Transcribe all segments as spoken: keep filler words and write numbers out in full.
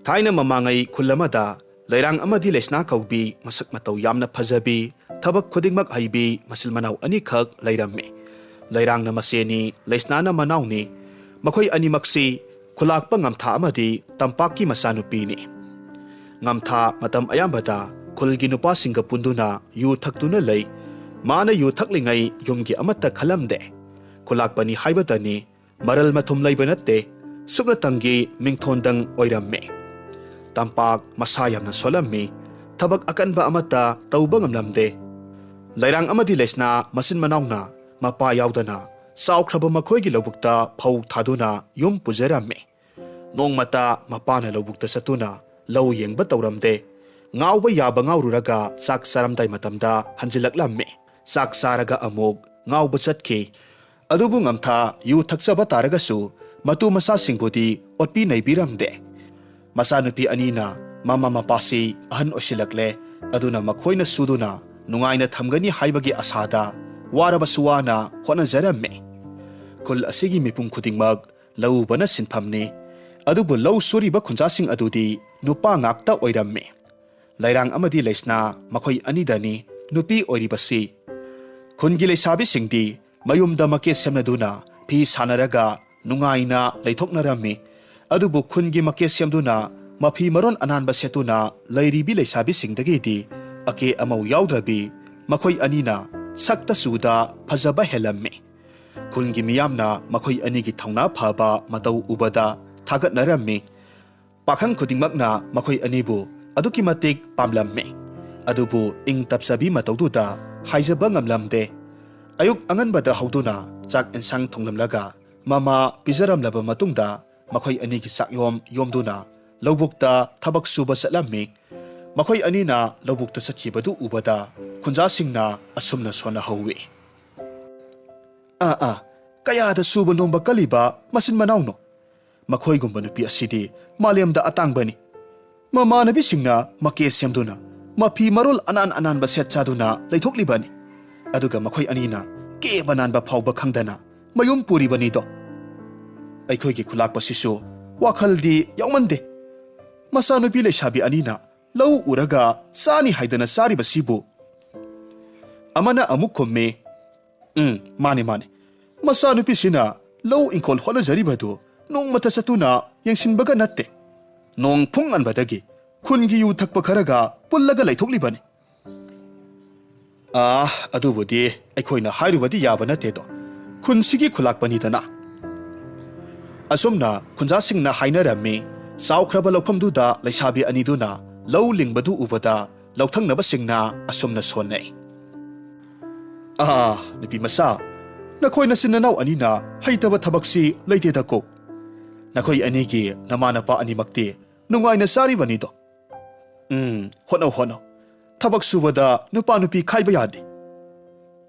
ꯊꯥꯏꯅ ꯃꯃꯥꯡꯉꯩ ꯈꯨꯜ ꯑꯃꯗ ꯂꯩꯔꯥꯡ ꯑꯃꯗꯤ ꯂꯩꯁꯅꯥ ꯀꯧꯕꯤ ꯃꯁꯛ ꯃꯇꯧ ꯌꯥꯝꯅ ꯐꯖꯕꯤ, ꯊꯕꯛ ꯈꯨꯗꯤꯡꯃꯛ ꯍꯩꯕꯤ ꯃꯆꯤꯟ ꯃꯅꯥꯎ ꯑꯅꯤꯈꯛ ꯂꯩꯔꯝꯃꯤ꯫ ꯂꯩꯔꯥꯡꯅ ꯃꯆꯦꯅꯤ, ꯂꯩꯁꯅꯥꯅ ꯃꯅꯥꯎꯅꯤ꯫ ꯃꯈꯣꯏ ꯑꯅꯤꯃꯛꯁꯤ ꯈꯨꯂꯥꯛꯄ ꯉꯝꯊꯥ ꯑꯃꯗꯤ ꯇꯝꯄꯥꯛꯀꯤ ꯃꯆꯥꯅꯨꯄꯤꯅꯤ꯫ ꯉꯝꯊꯥ ꯃꯇꯝ ꯑꯌꯥꯝꯕꯗ ꯈꯨꯜꯒꯤ ꯅꯨꯄꯥꯁꯤꯡꯒ ꯄꯨꯟꯗꯨꯅ ꯌꯨ ꯊꯛꯇꯨꯅ ꯂꯩ꯫ ꯃꯥꯅ ꯌꯨ ꯊꯛꯂꯤꯉꯩ ꯌꯨꯝꯒꯤ ꯑꯃꯠꯇ ꯈꯜꯂꯝꯗꯦ꯫ ꯈꯨꯂꯥꯛꯄꯅꯤ ꯍꯥꯏꯕꯇꯅꯤ, ꯃꯔꯜ ꯃꯊꯨꯝ ꯂꯩꯕ ꯅꯠꯇꯦ, ꯁꯨꯞꯅꯇꯪꯒꯤ ꯃꯤꯡꯊꯣꯟꯗꯪ ꯑꯣꯏꯔꯝꯃꯤ꯫ ꯇꯝꯄꯥꯛ ꯃꯁꯥ ꯌꯥꯝꯅ ꯁꯣꯜꯂꯝꯃꯤ, ꯊꯕꯛ ꯑꯀꯟꯕ ꯑꯃꯠꯇ ꯇꯧꯕ ꯉꯝꯂꯝꯗꯦ꯫ ꯂꯩꯔꯥꯡ ꯑꯃꯗꯤ ꯂꯩꯁꯅꯥ ꯃꯆꯤꯟ ꯃꯅꯥꯎꯅ ꯃꯄꯥ ꯌꯥꯎꯗꯅ ꯆꯥꯎꯈ꯭ꯔꯕ ꯃꯈꯣꯏꯒꯤ ꯂꯧꯕꯨꯛꯇ ꯐꯧ ꯊꯥꯗꯨꯅ ꯌꯨꯝ ꯄꯨꯖꯔꯝꯃꯤ꯫ ꯅꯣꯡꯃꯇ ꯃꯄꯥꯅ ꯂꯧꯕꯨꯛꯇ ꯆꯠꯇꯨꯅ ꯂꯧ ꯌꯦꯡꯕ ꯇꯧꯔꯝꯗꯦ꯫ ꯉꯥꯎꯕ ꯌꯥꯕ ꯉꯥꯎꯔꯨꯔꯒ ꯆꯥꯛ ꯆꯥꯔꯝꯗꯥꯏ ꯃꯇꯝꯗ ꯍꯟꯖꯤꯜꯂꯛꯂꯝꯃꯤ꯫ ꯆꯥꯛ ꯆꯥꯔꯒ ꯑꯃꯨꯛ ꯉꯥꯎꯕ ꯆꯠꯈꯤ꯫ ꯑꯗꯨꯕꯨ ꯉꯝꯊꯥ ꯌꯨ ꯊꯛꯆꯕ ꯇꯥꯔꯒꯁꯨ ꯃꯇꯨ ꯃꯆꯥꯁꯤꯡꯕꯨꯗꯤ ꯑꯣꯠꯄꯤ ꯅꯩꯕꯤꯔꯝꯗꯦ꯫ ꯃꯆꯥꯅꯨꯄꯤ ꯑꯅꯤꯅ ꯃꯃꯥ ꯃꯄꯥꯁꯤ ꯑꯍꯟ ꯑꯣꯏꯁꯤꯜꯂꯛꯂꯦ, ꯑꯗꯨꯅ ꯃꯈꯣꯏꯅ ꯁꯨꯗꯨꯅ ꯅꯨꯡꯉꯥꯏꯅ ꯊꯝꯒꯅꯤ ꯍꯥꯏꯕꯒꯤ ꯑꯁꯥꯗ ꯋꯥꯔꯕꯁꯨ ꯋꯥꯅ ꯍꯣꯠꯅꯖꯔꯝꯃꯤ꯫ ꯈꯨꯜ ꯑꯁꯤꯒꯤ ꯃꯤꯄꯨꯝ ꯈꯨꯗꯤꯡꯃꯛ ꯂꯧ ꯎꯕꯅ ꯁꯤꯟꯐꯝꯅꯤ, ꯑꯗꯨꯕꯨ ꯂꯧ ꯁꯨꯔꯤꯕ ꯈꯨꯟꯖꯥꯁꯤꯡ ꯑꯗꯨꯗꯤ ꯅꯨꯄꯥ ꯉꯥꯛꯇ ꯑꯣꯏꯔꯝꯃꯤ꯫ ꯂꯩꯔꯥꯡ ꯑꯃꯗꯤ ꯂꯩꯁꯅꯥ ꯃꯈꯣꯏ ꯑꯅꯤꯗꯅꯤ ꯅꯨꯄꯤ ꯑꯣꯏꯔꯤꯕꯁꯤ꯫ ꯈꯨꯟꯒꯤ ꯂꯩꯁꯥꯕꯤꯁꯤꯡꯗꯤ ꯃꯌꯨꯝꯗ ꯃꯀꯦ ꯁꯦꯝꯅꯗꯨꯅ ꯐꯤ ꯁꯥꯟꯅꯔꯒ ꯅꯨꯡꯉꯥꯏꯅ ꯂꯩꯊꯣꯛꯅꯔꯝꯃꯤ꯫ ꯑꯗꯨꯕꯨ ꯈꯨꯟꯒꯤ ꯃꯀꯦ ꯁꯦꯝꯗꯨꯅ ꯃꯐꯤ ꯃꯔꯣꯟ ꯑꯅꯥꯟꯕ ꯁꯦꯠꯇꯨꯅ ꯂꯩꯔꯤꯕꯤ ꯂꯩꯁꯥꯕꯤꯁꯤꯡꯗꯒꯤꯗꯤ ꯑꯀꯦ ꯑꯃꯧ ꯌꯥꯎꯗ꯭ꯔꯕꯤ ꯃꯈꯣꯏ ꯑꯅꯤꯅ ꯁꯛꯇ ꯆꯨꯗ ꯐꯖꯕ ꯍꯦꯜꯂꯝꯃꯤ꯫ ꯈꯨꯟꯒꯤ ꯃꯤꯌꯥꯝꯅ ꯃꯈꯣꯏ ꯑꯅꯤꯒꯤ ꯊꯧꯅꯥ ꯐꯕ ꯃꯇꯧ ꯎꯕꯗ ꯊꯥꯒꯠꯅꯔꯝꯃꯤ꯫ ꯄꯥꯈꯪ ꯈꯨꯗꯤꯡꯃꯛꯅ ꯃꯈꯣꯏ ꯑꯅꯤꯕꯨ ꯑꯗꯨꯛꯀꯤ ꯃꯇꯤꯛ ꯄꯥꯝꯂꯝꯃꯤ꯫ ꯑꯗꯨꯕꯨ ꯏꯪ ꯇꯞꯆꯕꯤ ꯃꯇꯧꯗꯨꯗ ꯍꯥꯏꯖꯕ ꯉꯝꯂꯝꯗꯦ꯫ ꯑꯌꯨꯛ ꯑꯉꯟꯕꯗ ꯍꯧꯗꯨꯅ ꯆꯥꯛ ꯏꯟꯁꯥꯡ ꯊꯣꯡꯂꯝꯂꯒ ꯃꯃꯥ ꯄꯤꯖꯔꯝꯂꯕ ꯃꯇꯨꯡꯗ ꯃꯈꯣꯏ ꯑꯅꯤꯒꯤ ꯆꯥꯛꯌꯣꯝ ꯌꯣꯝꯗꯨꯅ ꯂꯧꯕꯨꯛꯇ ꯊꯕꯛ ꯁꯨꯕ ꯆꯠꯂꯝꯃꯤ꯫ ꯃꯈꯣꯏ ꯑꯅꯤꯅ ꯂꯧꯕꯨꯛꯇ ꯆꯠꯈꯤꯕꯗꯨ ꯎꯕꯗ ꯈꯨꯟꯖꯥꯁꯤꯡꯅ ꯑꯁꯨꯝꯅ ꯁꯣꯟꯅꯍꯧꯋꯤ꯫ "ꯑꯥ, ꯑꯥ, ꯀꯌꯥꯗ ꯁꯨꯕ ꯅꯣꯝꯕ ꯀꯜꯂꯤꯕ ꯃꯆꯤꯟ ꯃꯅꯥꯎꯅꯣ? ꯃꯈꯣꯏꯒꯨꯝꯕ ꯅꯨꯄꯤ ꯑꯁꯤꯗꯤ ꯃꯥꯂꯦꯝꯗ ꯑꯇꯥꯡꯕꯅꯤ꯫ ꯃꯃꯥꯟꯅꯕꯤꯁꯤꯡꯅ ꯃꯀꯦ ꯁꯦꯝꯗꯨꯅ, ꯃꯐꯤ ꯃꯔꯣꯜ ꯑꯅꯥꯟ ꯑꯅꯥꯟꯕ ꯁꯦꯠ ꯆꯥꯗꯨꯅ ꯂꯩꯊꯣꯛꯂꯤꯕꯅꯤ꯫ ꯑꯗꯨꯒ ꯃꯈꯣꯏ ꯑꯅꯤꯅ ꯀꯦꯕ ꯅꯥꯟꯕ ꯐꯥꯎꯕ ꯈꯪꯗꯅ ꯃꯌꯨꯝ ꯄꯨꯔꯤꯕꯅꯤꯗꯣ꯫ ꯑꯩꯈꯣꯏꯒꯤ ꯈꯨꯂꯥꯛꯄꯁꯤꯁꯨ ꯋꯥꯈꯜꯗꯤ ꯌꯥꯎꯃꯟꯗꯦ꯫ ꯃꯆꯥꯅꯨꯄꯤ ꯂꯩꯁꯥꯕꯤ ꯑꯅꯤꯅ ꯂꯧ ꯎꯔꯒ ꯆꯥꯅꯤ ꯍꯥꯏꯗꯅ ꯆꯥꯔꯤꯕꯁꯤꯕꯨ? ꯑꯃꯅ ꯑꯃꯨꯛ ꯈꯨꯝꯃꯤ, "ꯎꯝ, ꯃꯥꯅꯤ, ꯃꯥꯅꯤ꯫ ꯃꯆꯥꯅꯨꯄꯤꯁꯤꯅ ꯂꯧ ꯏꯪꯈꯣꯜ ꯍꯣꯠꯅꯖꯔꯤꯕꯗꯨ ꯅꯣꯡꯃꯇ ꯆꯠꯇꯨꯅ ꯌꯦꯡꯁꯤꯟꯕꯒ ꯅꯠꯇꯦ꯫ ꯅꯣꯡ ꯐꯨꯡ ꯉꯟꯕꯗꯒꯤ ꯈꯨꯟꯒꯤ ꯌꯨ ꯊꯛꯄ ꯈꯔꯒ ꯄꯨꯜꯂꯒ ꯂꯩꯊꯣꯛꯂꯤꯕꯅꯤ꯫" "ꯑꯥ, ꯑꯗꯨꯕꯨꯗꯤ ꯑꯩꯈꯣꯏꯅ ꯍꯥꯏꯔꯨꯕꯗꯤ ꯌꯥꯕ ꯅꯠꯇꯦꯗꯣ, ꯈꯨꯟꯁꯤꯒꯤ ꯈꯨꯂꯥꯛꯄꯅꯤꯗꯅ꯫" ꯑꯁꯨꯝꯅ ꯈꯨꯟꯖꯥꯁꯤꯡꯅ ꯍꯥꯏꯅꯔꯝꯃꯤ꯫ ꯆꯥꯎꯈ꯭ꯔꯕ ꯂꯧꯐꯝꯗꯨꯗ ꯂꯩꯁꯥꯕꯤ ꯑꯅꯤꯗꯨꯅ ꯂꯧ ꯂꯤꯡꯕꯗꯨ ꯎꯕꯗ ꯂꯧꯊꯪꯅꯕꯁꯤꯡꯅ ꯑꯁꯨꯝꯅ ꯁꯣꯟꯅꯩ, "ꯑꯥ, ꯅꯨꯄꯤ ꯃꯆꯥ, ꯅꯈꯣꯏ ꯅꯆꯤꯟ ꯅꯅꯥꯎ ꯑꯅꯤꯅ ꯍꯩꯇꯕ ꯊꯕꯛꯁꯤ ꯂꯩꯇꯦꯗꯀꯣ꯫ ꯅꯈꯣꯏ ꯑꯅꯤꯒꯤ ꯅꯃꯥ ꯅꯄꯥ ꯑꯅꯤꯃꯛꯇꯤ ꯅꯨꯡꯉꯥꯏꯅ ꯆꯥꯔꯤꯕꯅꯤꯗꯣ꯫ ꯎꯝ, ꯍꯣꯠꯅꯧ, ꯍꯣꯠꯅꯧ꯫ ꯊꯕꯛ ꯁꯨꯕꯗ ꯅꯨꯄꯥ ꯅꯨꯄꯤ ꯈꯥꯏꯕ ꯌꯥꯗꯦ꯫"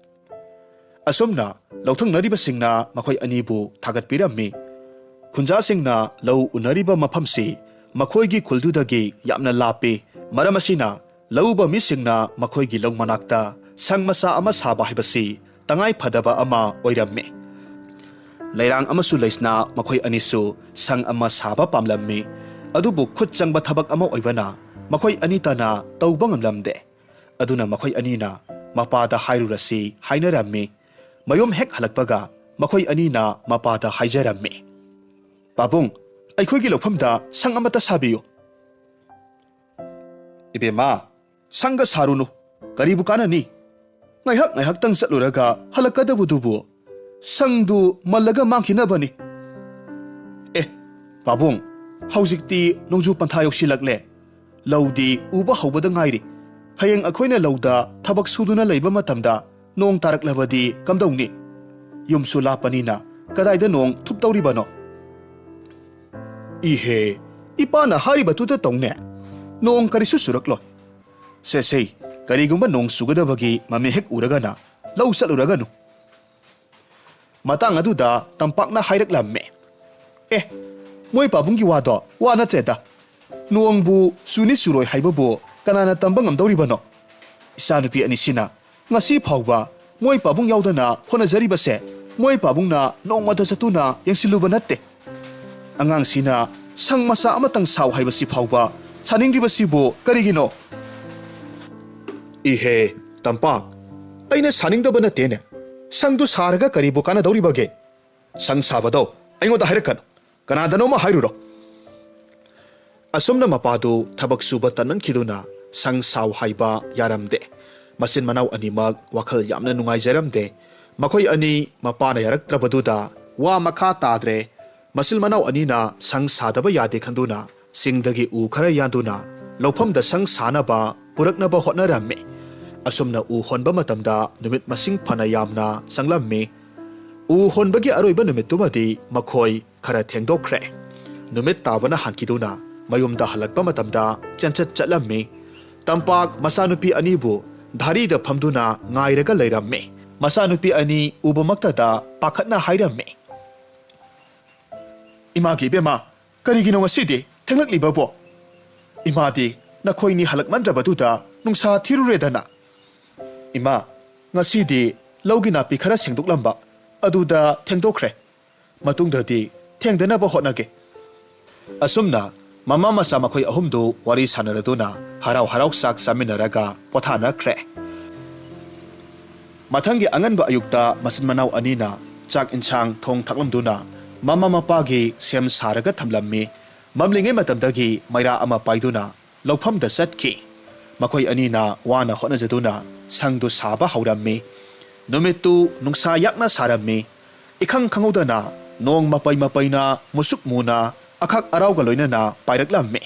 ꯑꯁꯨꯝꯅ ꯂꯧꯊꯪꯅꯔꯤꯕꯁꯤꯡꯅ ꯃꯈꯣꯏ ꯑꯅꯤꯕꯨ ꯊꯥꯒꯠꯄꯤꯔꯝꯃꯤ꯫ ꯈꯨꯟꯖꯥꯁꯤꯡꯅ ꯂꯧ ꯎꯅꯔꯤꯕ ꯃꯐꯝꯁꯤ ꯃꯈꯣꯏꯒꯤ ꯈꯨꯜꯗꯨꯗꯒꯤ ꯌꯥꯝꯅ ꯂꯥꯞꯄꯤ꯫ ꯃꯔꯝ ꯑꯁꯤꯅ ꯂꯧꯎꯕ ꯃꯤꯁꯤꯡꯅ ꯃꯈꯣꯏꯒꯤ ꯂꯧ ꯃꯅꯥꯛꯇ ꯁꯪ ꯃꯆꯥ ꯑꯃ ꯁꯥꯕ ꯍꯥꯏꯕꯁꯤ ꯇꯉꯥꯏ ꯐꯗꯕ ꯑꯃ ꯑꯣꯏꯔꯝꯃꯤ꯫ ꯂꯩꯔꯥꯡ ꯑꯃꯁꯨ ꯂꯩꯁꯅ ꯃꯈꯣꯏ ꯑꯅꯤꯁꯨ ꯁꯪ ꯑꯃ ꯁꯥꯕ ꯄꯥꯝꯂꯝꯃꯤ꯫ ꯑꯗꯨꯕꯨ ꯈꯨꯠ ꯆꯪꯕ ꯊꯕꯛ ꯑꯃ ꯑꯣꯏꯕꯅ ꯃꯈꯣꯏ ꯑꯅꯤꯇꯅ ꯇꯧꯕ ꯉꯝꯂꯝꯗꯦ꯫ ꯑꯗꯨꯅ ꯃꯈꯣꯏ ꯑꯅꯤꯅ ꯃꯄꯥꯗ ꯍꯥꯏꯔꯨꯔꯁꯤ ꯍꯥꯏꯅꯔꯝꯃꯤ꯫ ꯃꯌꯨꯝ ꯍꯦꯛ ꯍꯜꯂꯛꯄꯒ ꯃꯈꯣꯏ ꯑꯅꯤꯅ ꯃꯄꯥꯗ ꯍꯥꯏꯖꯔꯝꯃꯤ, "ꯄꯥꯕꯨꯡ, ꯑꯩꯈꯣꯏꯒꯤ ꯂꯧꯐꯝꯗ ꯁꯪ ꯑꯃꯠꯇ ꯁꯥꯕꯤꯌꯨ꯫" "ꯏꯕꯦꯝꯃ, ꯁꯪꯒ ꯁꯥꯔꯨꯅꯨ꯫ ꯀꯔꯤꯕꯨ ꯀꯥꯟꯅꯅꯤ? ꯉꯥꯏꯍꯥꯛ ꯉꯥꯏꯍꯥꯛꯇꯪ ꯆꯠꯂꯨꯔꯒ ꯍꯜꯂꯛꯀꯗꯕꯗꯨꯕꯨ ꯁꯪꯗꯨ ꯃꯜꯂꯒ ꯃꯥꯡꯈꯤꯅꯕꯅꯤ꯫" "ꯑꯦ, ꯄꯥꯕꯨꯡ, ꯍꯧꯖꯤꯛꯇꯤ ꯅꯣꯡꯖꯨ ꯄꯟꯊꯥ ꯌꯧꯁꯤꯜꯂꯛꯂꯦ꯫ ꯂꯧꯗꯤ ꯎꯕ ꯍꯧꯕꯗ ꯉꯥꯏꯔꯤ꯫ ꯍꯌꯦꯡ ꯑꯩꯈꯣꯏꯅ ꯂꯧꯗ ꯊꯕꯛ ꯁꯨꯗꯨꯅ ꯂꯩꯕ ꯃꯇꯝꯗ ꯅꯣꯡ ꯇꯥꯔꯛꯂꯕꯗꯤ ꯀꯝꯗꯧꯅꯤ? ꯌꯨꯝꯁꯨ ꯂꯥꯞꯄꯅꯤꯅ ꯀꯗꯥꯏꯗ ꯅꯣꯡ ꯊꯨꯞꯇꯧꯔꯤꯕꯅꯣ?" "ꯏꯍꯦ, ꯏꯄꯥꯅ ꯍꯥꯏꯔꯤꯕꯗꯨꯗ ꯇꯧꯅꯦ꯫ ꯅꯣꯡ ꯀꯔꯤꯁꯨ ꯆꯨꯔꯛꯂꯣꯏ꯫ ꯁꯦ, ꯁꯦ, ꯀꯔꯤꯒꯨꯝꯕ ꯅꯣꯡ ꯆꯨꯒꯗꯕꯒꯤ ꯃꯃꯤ ꯍꯦꯛ ꯎꯔꯒꯅ ꯂꯧ ꯆꯠꯂꯨꯔꯒꯅꯨ꯫" ꯃꯇꯥꯡ ꯑꯗꯨꯗ ꯇꯝꯄꯥꯛꯅ ꯍꯥꯏꯔꯛꯂꯝꯃꯦ, "ꯑꯦ, ꯃꯣꯏ ꯄꯥꯕꯨꯡꯒꯤ ꯋꯥꯗꯣ ꯋꯥ ꯅꯠꯇ꯭ꯔꯦꯗ꯫ ꯅꯣꯡꯕꯨ ꯆꯨꯅꯤ ꯆꯨꯔꯣꯏ ꯍꯥꯏꯕꯕꯨ ꯀꯅꯥꯅ ꯇꯝꯕ ꯉꯝꯗꯧꯔꯤꯕꯅꯣ? ꯏꯆꯥꯅꯨꯄꯤ ꯑꯅꯤꯁꯤꯅ ꯉꯁꯤ ꯐꯥꯎꯕ ꯃꯣꯏ ꯄꯥꯕꯨꯡ ꯌꯥꯎꯗꯅ ꯍꯣꯠꯅꯖꯔꯤꯕꯁꯦ ꯃꯣꯏ ꯄꯥꯕꯨꯡꯅ ꯅꯣꯡꯃꯇ ꯆꯠꯇꯨꯅ ꯌꯦꯡꯁꯤꯜꯂꯨꯕ ꯅꯠꯇꯦ꯫ ꯑꯉꯥꯡꯁꯤꯅ ꯁꯪ ꯃꯆꯥ ꯑꯃꯇꯪ ꯁꯥꯎ ꯍꯥꯏꯕꯁꯤ ꯐꯥꯎꯕ ꯁꯥꯅꯤꯡꯗ꯭ꯔꯤꯕꯁꯤꯕꯨ ꯀꯔꯤꯒꯤꯅꯣ? ꯏꯍꯦ, ꯇꯝꯄꯥꯛ, ꯑꯩꯅ ꯁꯥꯅꯤꯡꯗꯕ ꯅꯠꯇꯦꯅꯦ꯫ ꯁꯪꯗꯨ ꯁꯥꯔꯒ ꯀꯔꯤꯕꯨ ꯀꯥꯟꯅꯗꯧꯔꯤꯕꯒꯦ? ꯁꯪ ꯁꯥꯕꯗꯣ ꯑꯩꯉꯣꯟꯗ ꯍꯥꯏꯔꯛꯀꯅꯨ, ꯀꯅꯥꯗꯅꯣꯃ ꯍꯥꯏꯔꯨꯔꯣ꯫ ꯑꯁꯨꯝꯅ ꯃꯄꯥꯗꯨ ꯊꯕꯛ ꯁꯨꯕ ꯇꯟꯃꯟꯈꯤꯗꯨꯅ ꯁꯪ ꯁꯥꯎ ꯍꯥꯏꯕ ꯌꯥꯔꯝꯗꯦ꯫ ꯃꯆꯤꯟ ꯃꯅꯥꯎ ꯑꯅꯤꯃꯛ ꯋꯥꯈꯜ ꯌꯥꯝꯅ ꯅꯨꯡꯉꯥꯏꯖꯔꯝꯗꯦ꯫ ꯃꯈꯣꯏ ꯑꯅꯤ ꯃꯄꯥꯅ ꯌꯥꯔꯛꯇ꯭ꯔꯕꯗꯨꯗ ꯋꯥ ꯃꯈꯥ ꯇꯥꯗ꯭ꯔꯦ꯫ ꯃꯆꯤꯟ ꯃꯅꯥꯎ ꯑꯅꯤꯅ ꯁꯪ ꯁꯥꯗꯕ ꯌꯥꯗꯦ ꯈꯟꯗꯨꯅ ꯆꯤꯡꯗꯒꯤ ꯎ ꯈꯔ ꯌꯥꯟꯗꯨꯅ ꯂꯧꯐꯝꯗ ꯁꯪ ꯁꯥꯅꯕ ꯄꯨꯔꯛꯅꯕ ꯍꯣꯠꯅꯔꯝꯃꯤ꯫ ꯑꯁꯨꯝꯅ ꯎ ꯍꯣꯟꯕ ꯃꯇꯝꯗ ꯅꯨꯃꯤꯠ ꯃꯁꯤꯡ ꯐꯅ ꯌꯥꯝꯅ ꯆꯪꯂꯝꯃꯤ꯫ ꯎ ꯍꯣꯟꯕꯒꯤ ꯑꯔꯣꯏꯕ ꯅꯨꯃꯤꯠꯇꯨꯃꯗꯤ ꯃꯈꯣꯏ ꯈꯔ ꯊꯦꯡꯗꯣꯛꯈ꯭ꯔꯦ꯫ ꯅꯨꯃꯤꯠ ꯇꯥꯕꯅ ꯍꯥꯟꯈꯤꯗꯨꯅ ꯃꯌꯨꯝꯗ ꯍꯜꯂꯛꯄ ꯃꯇꯝꯗ ꯆꯦꯟꯆꯠ ꯆꯠꯂꯝꯃꯤ꯫ ꯇꯝꯄꯥꯛ ꯃꯆꯥꯅꯨꯄꯤ ꯑꯅꯤꯕꯨ ꯙꯥꯔꯤꯗ ꯐꯝꯗꯨꯅ ꯉꯥꯏꯔꯒ ꯂꯩꯔꯝꯃꯤ꯫ ꯃꯆꯥꯅꯨꯄꯤ ꯑꯅꯤ ꯎꯕꯃꯛꯇꯗ ꯄꯥꯈꯠꯅ ꯍꯥꯏꯔꯝꯃꯤ, "ꯏꯃꯥꯒꯤ ꯏꯕꯦꯝꯃ, ꯀꯔꯤꯒꯤꯅꯣ ꯉꯁꯤꯗꯤ ꯊꯦꯡꯂꯛꯂꯤꯕꯕꯣ? ꯏꯃꯥꯗꯤ ꯅꯈꯣꯏꯅꯤ ꯍꯜꯂꯛꯃꯟꯗ꯭ꯔꯕꯗꯨꯗ ꯅꯨꯡꯁꯥ ꯊꯤꯔꯨꯔꯦꯗꯅ꯫ ꯏꯃꯥ, ꯉꯁꯤꯗꯤ ꯂꯧꯒꯤ ꯅꯥꯄꯤ ꯈꯔ ꯁꯦꯡꯗꯣꯛꯂꯝꯕ, ꯑꯗꯨꯗ ꯊꯦꯡꯗꯣꯛꯈ꯭ꯔꯦ꯫ ꯃꯇꯨꯡꯗꯗꯤ ꯊꯦꯡꯗꯅꯕ ꯍꯣꯠꯅꯒꯦ꯫" ꯑꯁꯨꯝꯅ ꯃꯃꯥ ꯃꯆꯥ ꯃꯈꯣꯏ ꯑꯍꯨꯝꯗꯨ ꯋꯥꯔꯤ ꯁꯥꯟꯅꯔꯗꯨꯅ ꯍꯔꯥꯎ ꯍꯔꯥꯎ ꯆꯥꯛ ꯆꯥꯃꯤꯟꯅꯔꯒ ꯄꯣꯊꯥꯅꯈ꯭ꯔꯦ꯫ ꯃꯊꯪꯒꯤ ꯑꯉꯟꯕ ꯑꯌꯨꯛꯇ ꯃꯆꯤꯟ ꯃꯅꯥꯎ ꯑꯅꯤꯅ ꯆꯥꯛ ꯏꯟꯁꯥꯡ ꯊꯣꯡ ꯊꯥꯛꯂꯝꯗꯨꯅ ꯃꯃꯥ ꯃꯄꯥꯒꯤ ꯁꯦꯝ ꯁꯥꯔꯒ ꯊꯝꯂꯝꯃꯤ꯫ ꯃꯝꯂꯤꯉꯩ ꯃꯇꯝꯗꯒꯤ ꯃꯩꯔꯥ ꯑꯃ ꯄꯥꯏꯗꯨꯅ ꯂꯧꯐꯝꯗ ꯆꯠꯈꯤ꯫ ꯃꯈꯣꯏ ꯑꯅꯤꯅ ꯋꯥꯅ ꯍꯣꯠꯅꯖꯗꯨꯅ ꯁꯪꯗꯨ ꯁꯥꯕ ꯍꯧꯔꯝꯃꯤ꯫ ꯅꯨꯃꯤꯠꯇꯨ ꯅꯨꯡꯁꯥ ꯌꯥꯛꯅ ꯁꯥꯔꯝꯃꯤ꯫ ꯏꯈꯪ ꯈꯪꯍꯧꯗꯅ ꯅꯣꯡ ꯃꯄꯩ ꯃꯄꯩꯅ ꯃꯨꯁꯨꯛ ꯃꯨꯅ ꯑꯈꯛ ꯑꯔꯥꯎꯒ ꯂꯣꯏꯅꯅ ꯄꯥꯏꯔꯛꯂꯝꯃꯤ꯫